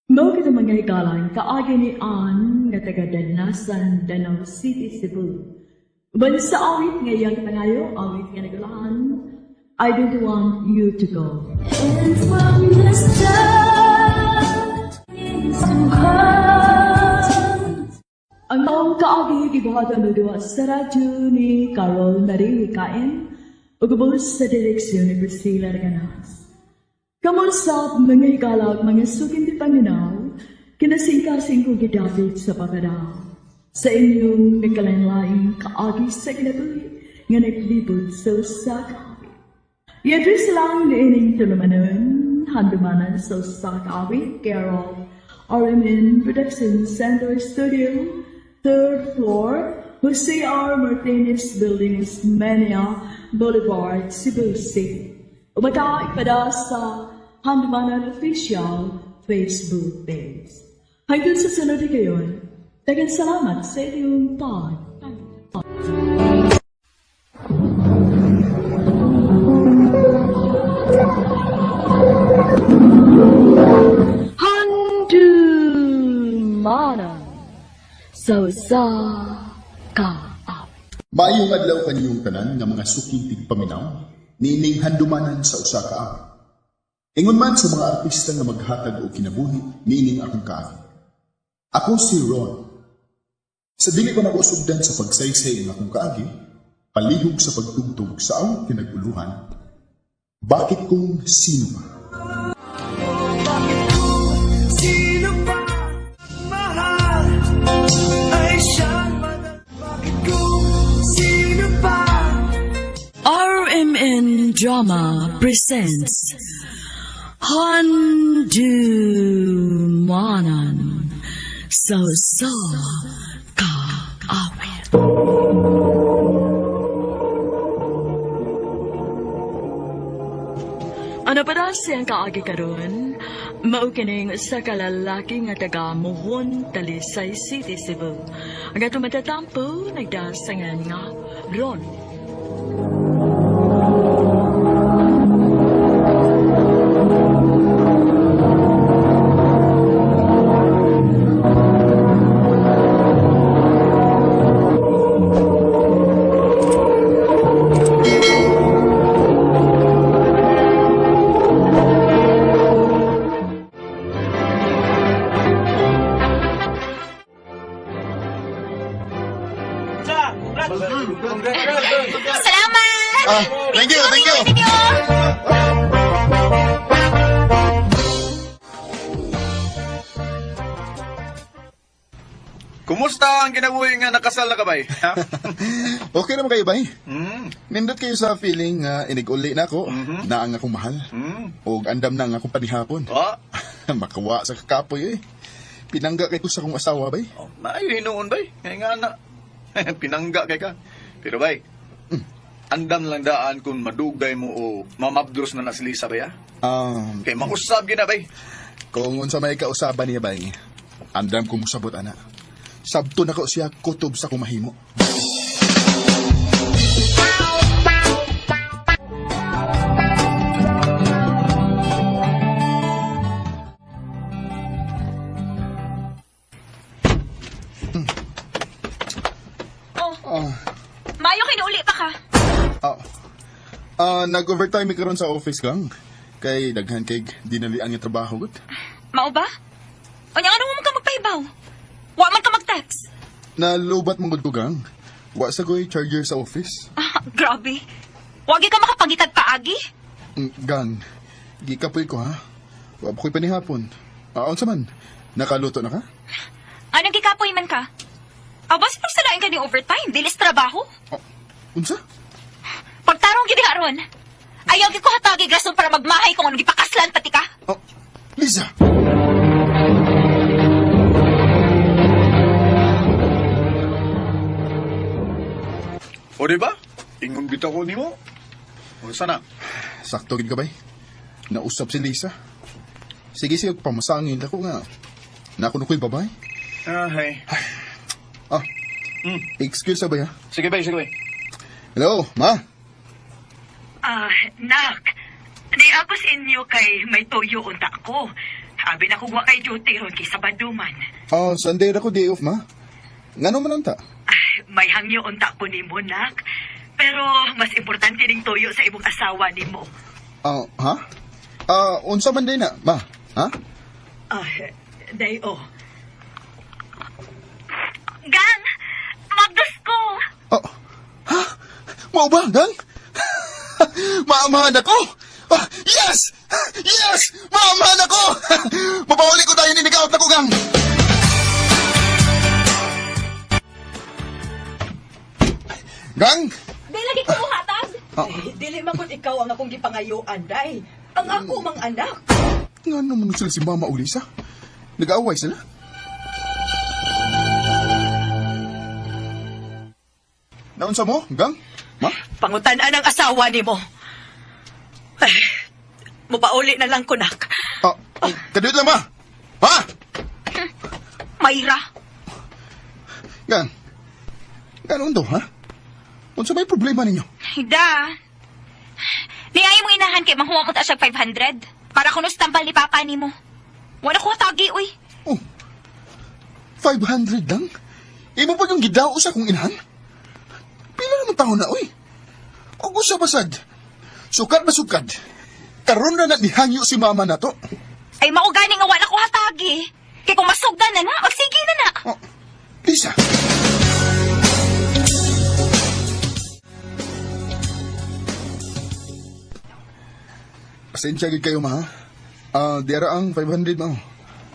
S1: Mao kita mga higalan kaagi ni Ann nga taga Danasan, Danau City, Cebu. Uban sa awit nga iyang pangayo, awit nga nagulahan, I don't want you to go.
S11: And from the start, it's too hard.
S1: Ang taong kaagi gibuhatan mo sa radyo ni Carol Marie Kain ug ubos sa direksyon ni Priscilla Reganas. Kamusta mga higala at mga suking di Panginoon, kinasingkasing ko gidapit sa pagkadaw. Sa inyong nagkalain-laing kaagi sa kinabuhi nga naglibot sa usa ka awit. I-address lang ni ining tulumanon, handumanan sa usa ka awit, care of RMN Production Center Studio, third floor, Jose R. Martinez Building, Osmeña Boulevard, Cebu City. Umata ipada sa Handumanan Official Facebook page. Hanggang sa sunod na gayon, daghang salamat sa inyong pag. Handumanan sa usa ka awit.
S12: Maayong adlaw kaninyong tanan nga mga suking tigpaminaw, niining handumanan sa usa ka awit. Ingon man sa mga artista nga maghatag og kinabuhi, niining akong kaawit. Ako si Ron. Sa dili pa nag-usugdan sa pagsaysay ang akong kaagi, palihog sa pagtugtog sa awit nga nag-uluhan, bakit kung sino ba?
S7: Sino ba mahal ay siyang madal? Bakit kung sino pa?
S1: RMN Drama presents Handumanan sa usa ka awit. Ano pa daw siyang kaagi karon? Mao kining sa kalalaki nga taga Muhon, Talisay City, Cebu. Ang atong matatampo nagdasangan nga Ron.
S10: Salamat!
S12: Ah, thank you, thank you!
S10: Thank you!
S8: Kumusta ang kinabuhi nga nakasal na ka bay? Ha?
S12: Okay naman kayo, bay?
S8: Mm.
S12: Nindot kayo sa feeling nga inig-uli na ako, na ang akong mahal, og andam na ang akong panihapon.
S8: Ah,
S12: Makawa sa kakapoy eh. Pinangga kay ko sa akong asawa, bay.
S8: oh, maayo hinuon bay. Kaya nga na. Pinangga kay ka. Pero bay, andam lang daan kung madugay mo o mamabdros na na si Lisa bay ha? Kay mausab gina bay.
S12: Kung unsa may kausaban niya, bay, andam ko mosabot, ana. Sabto na ko siya kutob sa kumahimo.
S10: Oh. Mayo kinuuli pa ka.
S12: Ah, nag-overtime mi karon sa office kang. Kay daghan kay dinalian nga trabaho gud.
S10: Mao ba? O nya ano man ka magpahibaw? Wa man ka mag-text.
S12: Nalubat man gud ko gang. Wa sa ko'y charger sa office.
S10: Ah, grabe. Wagi ka makapagitag paagi.
S12: Gang, gikapoy ko ha. Wa pa ko'y panihapon. Ah, unsa man? Nakaluto na ka?
S10: Anong gikapoy man ka? Abas pagsalain ka ni overtime, dilis trabaho.
S12: Oh, unsa?
S10: Pagtarong gid aron. Ayaw gid ko hatagi rason para magmahay kung anong gipakaslan pati ka.
S12: Oh, Lisa!
S8: O di ba? Ingon bitaw ko nimo. Unsa na?
S12: Sakto gid ka bay. Nausap si Lisa. Sige siya pamasangil ako nga. Nakuno ko'y babay.
S8: Ah, hey.
S12: Ah. Excuse sa bay ha.
S8: Sige bay, sige bay.
S12: Hello, ma.
S5: Ah, nak. Di ako sa inyo kay may tuyo unta ko. Abi na kung wa kay duty ron kay Sabado man.
S12: Ah, Sunday ra ko day off, ma. Ngano man unta?
S5: Ay, may hangyo unta ko nimo, nak. Pero mas importante ning tuyo sa imong asawa nimo.
S12: Ah, ha? Ah, unsa man day na, ma? Ha?
S5: Ah, day oh.
S10: Gang! Magdos ko!
S12: Oh. Ha? Mao ba, gang? Maamahan ako! Ah, yes! Yes! Maamahan ako! Mapawali ko tayo ninikaot na ko, gang! Gang!
S10: Di lagi ko muhatag!
S12: Ah,
S5: Dili man gud ikaw ang akong gipangayuan, day. Ang ako mang anak.
S12: nga naman sila si Mama Ulisa. Nag-aaway sila. Naunsa mo, gang? Ma?
S5: Pangutan-an ang asawa nimo. Ay, mupauli na lang ko, nak.
S12: Ah, kaduyot lang, ma! Ha?
S10: Mayra!
S12: Gang, ganon daw, ha? Unsa may problema ninyo?
S10: Da! Ni ay mo inahan kay mahuwa ko ta siya 500. Para kuno sa tampal ni Papa nimo. Wala ko tagi, uy.
S12: Oh, 500 lang? Imo pa yung gidao sa akong inahan? Pila naman taon na, uy? O gusto basad? Sukad ba sukad? Karon na na nihangyo si mama na to.
S10: Ay mao gani nga wala ko hatagi. Kay kung masugdan na na, magsige na na.
S12: Oh, Lisa. Pasensya gid kayo, ma. Ah, di ara ang 500 ma.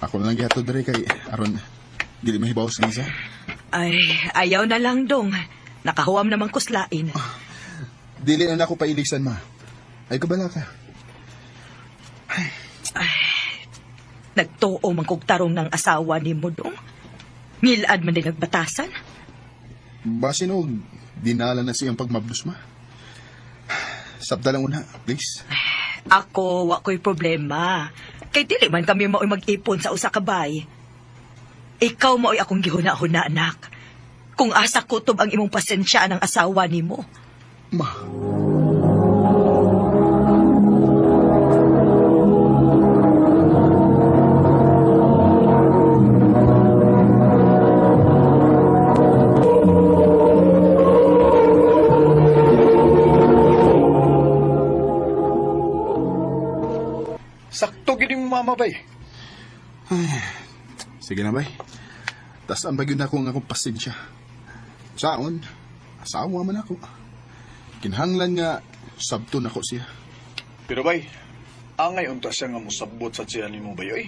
S12: Ako na lang gihatod diri kay aron dili mahibaw si Lisa.
S5: Ay, ayaw na lang dong. Nakahuam naman kuslain.
S12: Dili na nako pailisan, ma. Ay kabala ka.
S5: Nagtuo man kog tarong ng asawa nimo dong. Ngilad man din nagbatasan.
S12: Basin og dinala na siyang pagmablos, ma. Sabta lang una, please.
S5: Ako, wa ko'y problema. Kay dili man kami mao'y mag-ipon sa usa ka bay. Ikaw mao'y akong gihuna-huna, anak. Kung asa kutob ang imong pasensya ng asawa nimo.
S12: Ma.
S8: Sakto gid mo mama bay.
S12: Sige na, bay. Tas ang bagyo na ako ang akong pasensya. Saon, asawa man ako. Kinahanglan nga, sabto na ko siya.
S8: Pero bay, angay unta siya nga mosabot sa siya nimo bay oy.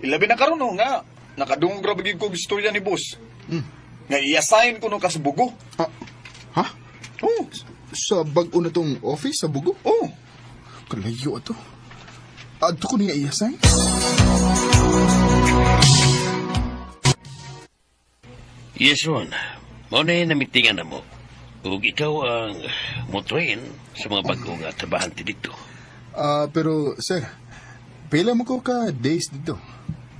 S8: Ilabi na karon no nga nakadungog ra bagig kog istorya ni boss. Nga i-assign ko no ka sa Bugo.
S12: Ah, ha?
S8: Oh,
S12: Sa bag-o na tong office sa Bugo?
S8: oh.
S12: Kalayo ato. Adto ko niya i-assign?
S9: Yes, Ron. Mao na yung namitingan na mo. Ug ikaw ang mo-train sa mga bago nga trabahante dito.
S12: Ah, pero sir, pila mo ko ka days dito?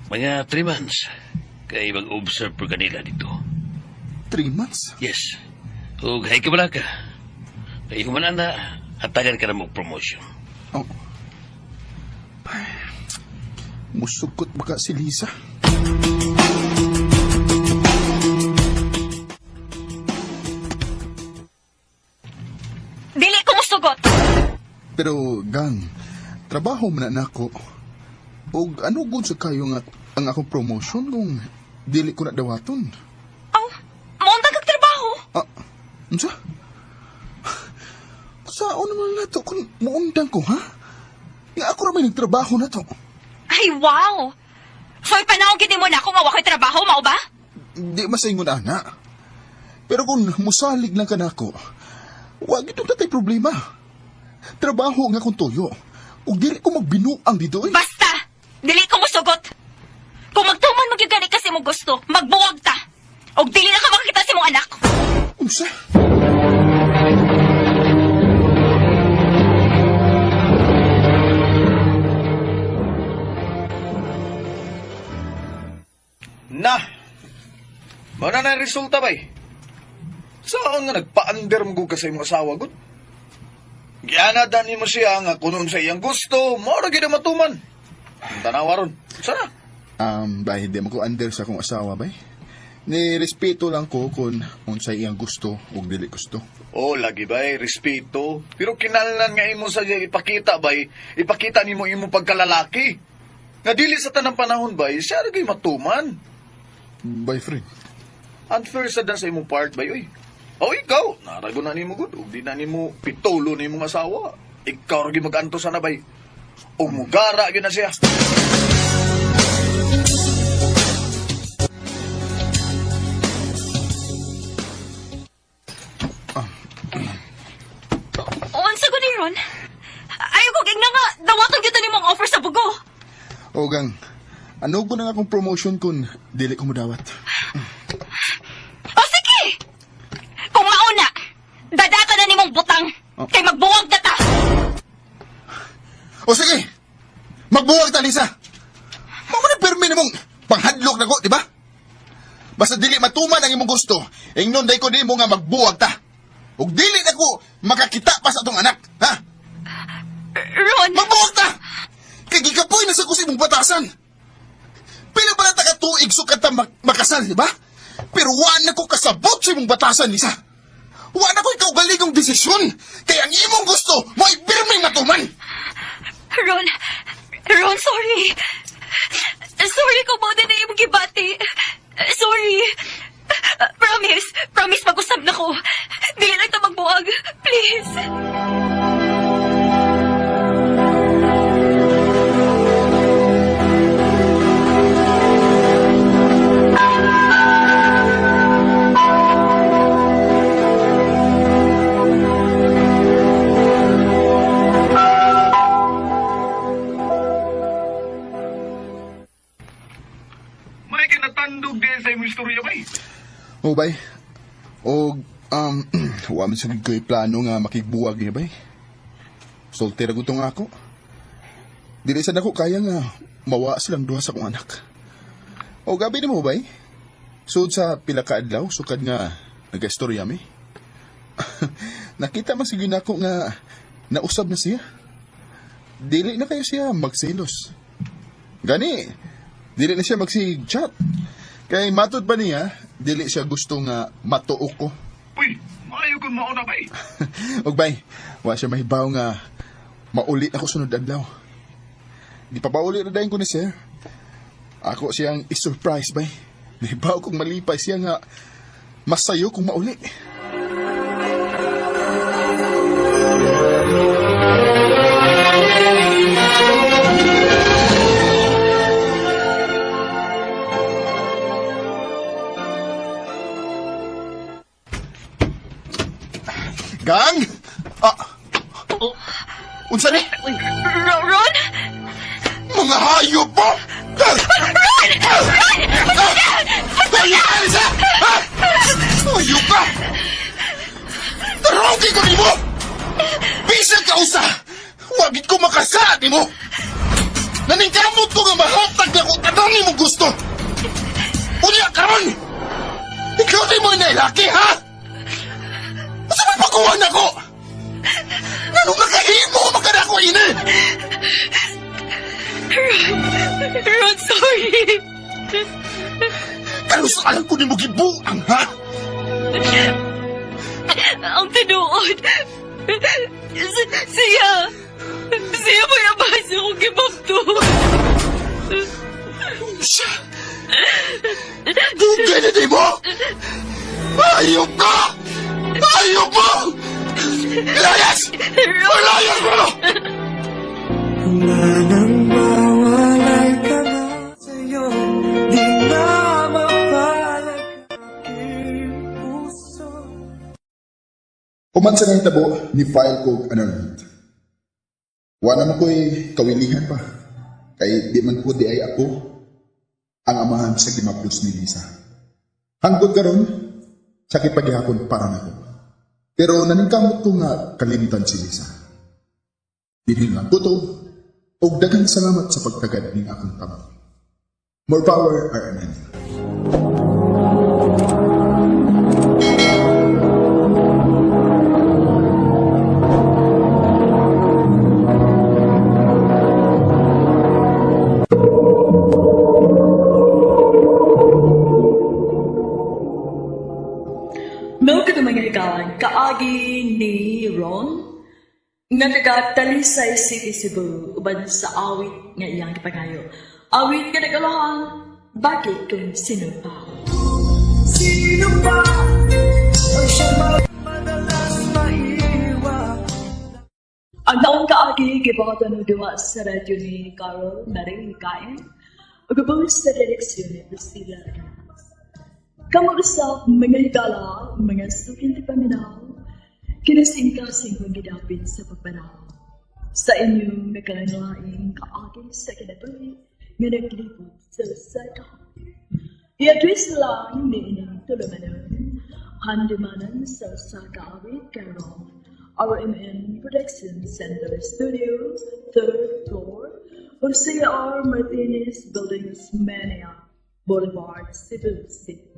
S9: Mga 3 months. Kay mag-observe po kanila dito.
S12: 3 months?
S9: Yes. Ug hay ka bala ka. Kay human na, hatagan ka na mo promotion.
S12: Oh. Ay, musukot baka si Lisa?
S10: Dili ko musugot.
S12: Pero, gang, trabaho man na nako. Og ano gud sa kayo nga ang akong promotion kung dili ko na dawaton?
S10: Aw, maundang kag trabaho.
S12: Ah, unsa? Saan naman na to kung muundang ko, ha? Nga ako ra may nagtrabaho na to.
S10: Ay, wow. So ipanawag gid nimo na ako nga wa ko'y trabaho, mao ba?
S12: Di masaingon ana. Pero kung musalig lang ka nako, wag ito tatay problema. Trabaho nga kung tuyo. Ug dili ko magbinuang dito eh.
S10: Basta, dili ko musugot. Kung magtuman mo gyud gani kasi mo gusto, magbuwag ta. Og dili na ka makakita sa imong anak.
S12: Unsa?
S8: Mao na na resulta bay. Saan nga nagpa-under mo ka sa imong asawa gud? Giana dani mo siya nga kunon sa iyang gusto, mao ra gyud ang matuman. Ang Tanawa ron. Sana.
S12: Bay, hindi mo ko under sa akong asawa, bay. Ni respeto lang ko kung unsay iyang gusto ug dili gusto.
S8: Oh, lagi bay, respeto. Pero kinahanglan nga imo sa ipakita bay, ipakita nimo imong pagkalalaki. Nga dili sa tanang panahon bay, siya ra gyud matuman.
S12: Bay, friend.
S8: Unfair sa dan sa imong part bay, oy. O ikaw, narago na nimo gud, ug di na nimo pitulo na imong asawa. Ikaw ra gyud mag-antos na bay. Ug mugara gyud na siya.
S10: Unsa ko ni Ron? Ayaw ko nga nga, dawatan kita ni mong offer sa bugo.
S12: O gang, ano ko na nga akong promotion kung dili ko modawat?
S10: O sige! Kung mauna, dada ka na nimong butang, kay magbuwag na ta!
S12: O sige, magbuwag ta, Lisa. Mao na permi nimong panghadlok na ko, di ba? Basta dili matuman ang imong gusto, ingnon day ko nimo nga magbuwag ta. Ug dili na ko makakita pa sa atong anak, ha?
S10: Ron!
S12: Magbuwag ta! Kay gikapoy na sa ko sa imong batasan. Pila pa na ta ka tuig sukad ta makasal, di ba? Pero wa na ko kasabot sa imong batasan, Lisa. Wa na ko ikaw galigong desisyon. Kay ang imong gusto, mo'y pirming matuman.
S10: Ron! Ron, sorry! Sorry kung mao din na imong gibati. Sorry. Promise, promise mag-usab na ko. Dili lang ta magbuwag. Please.
S8: May kinatandog din sa imong istorya bay.
S12: O bay, o wa man sa ko'y plano nga makigbuwag niya bay. Soltera ko tong ako. Dili sa nako kaya nga mawa silang duha sa akong anak. O gabi nimo bay. Sud sa pila ka adlaw sukad nga nagaistorya mi. Nakita man sige nako nga nausab na siya. Dili na kayo siya magselos. Gani, dili na siya magsig-chat. Kay matod pa niya, dili siya gusto nga matuo ko.
S8: Uy, maayo kung mauna bay.
S12: Og bay, wa siya mahibaw nga maulit ako sunod adlaw. Di pa pauli na dayon ko ni sir. Ako siyang i-surprise bay. Nahibaw kong malipay siya nga masayo kung mauli. Gang! Ah! Unsa ni?
S10: Ron?
S12: Mga hayop po!
S10: Ron! Ron!
S12: Hayop ka, Lisa! Ha? Hayop ka! Tarogi ko nimo! Bisag ka usa! Wagit ko makasaad nimo! Naningkamot ko nga mahatag na ko tanan nimo gusto! Unya karon! Ikaw di mo inailaki, ha? Asa may pagkuha na ko? Nganong nakahimo man ka ko ini?
S10: Ron, sorry.
S12: Kalusaan ko nimo gibuang, ha?
S10: Ang tinuod. Siya. Siya mo yung basa kong gibabto.
S12: Siya! Dugay na di mo! Ayok ka! Ayok mo! Layas! Layas mo!
S7: Wala nang mawalay ka na sa'yo, di na mapalag aking puso.
S12: Human sa nahitabo, ni file ko og annulment. Wa naman ko'y kawilihan pa. Kay di man ko di ay ako ang amahan sa gimaplos ni Lisa. Hangtod karon, sakit paghihapon para nako. Pero naningkamot ko nga kalimtan si Lisa. Dinhin lang ko to, og daghang salamat sa pagtagad ning akong tama. More power, RMN.
S1: Pahayag kaagi ni Ron nga taga Talisay City, Cebu, uban sa awit nga iyang gipangayo. Awit nga nag-alahan, "Bakit Kung Sino Pa?"
S7: Sino ba ang siyang madalas maiwan?
S1: Ang taong kaagi gibuhatan og duwa sa radyo ni Carol Marie Kain ug ubos sa direksyon ni Priscilla Raganas. Kamo usab, mga higala, mga suking paminaw, kinasingkasing kong gidapit sa pagpanaw sa inyong nagkalain kaagi sa kinabuhi nga naglibot sa usa ka. I-address lang ni ining tulumanon, Handumanan sa usa ka awit karon RMN Production Center Studio, third floor, Jose R. Martinez Building, Osmeña Boulevard, Cebu City.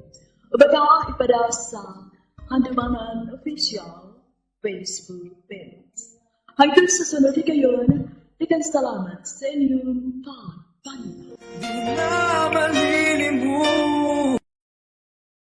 S1: O baka ipada sa Handumanan Official Facebook page. Hanggang sa sunod higayon, daghang salamat sa inyong pagpaminaw.
S7: Di na malilimutan.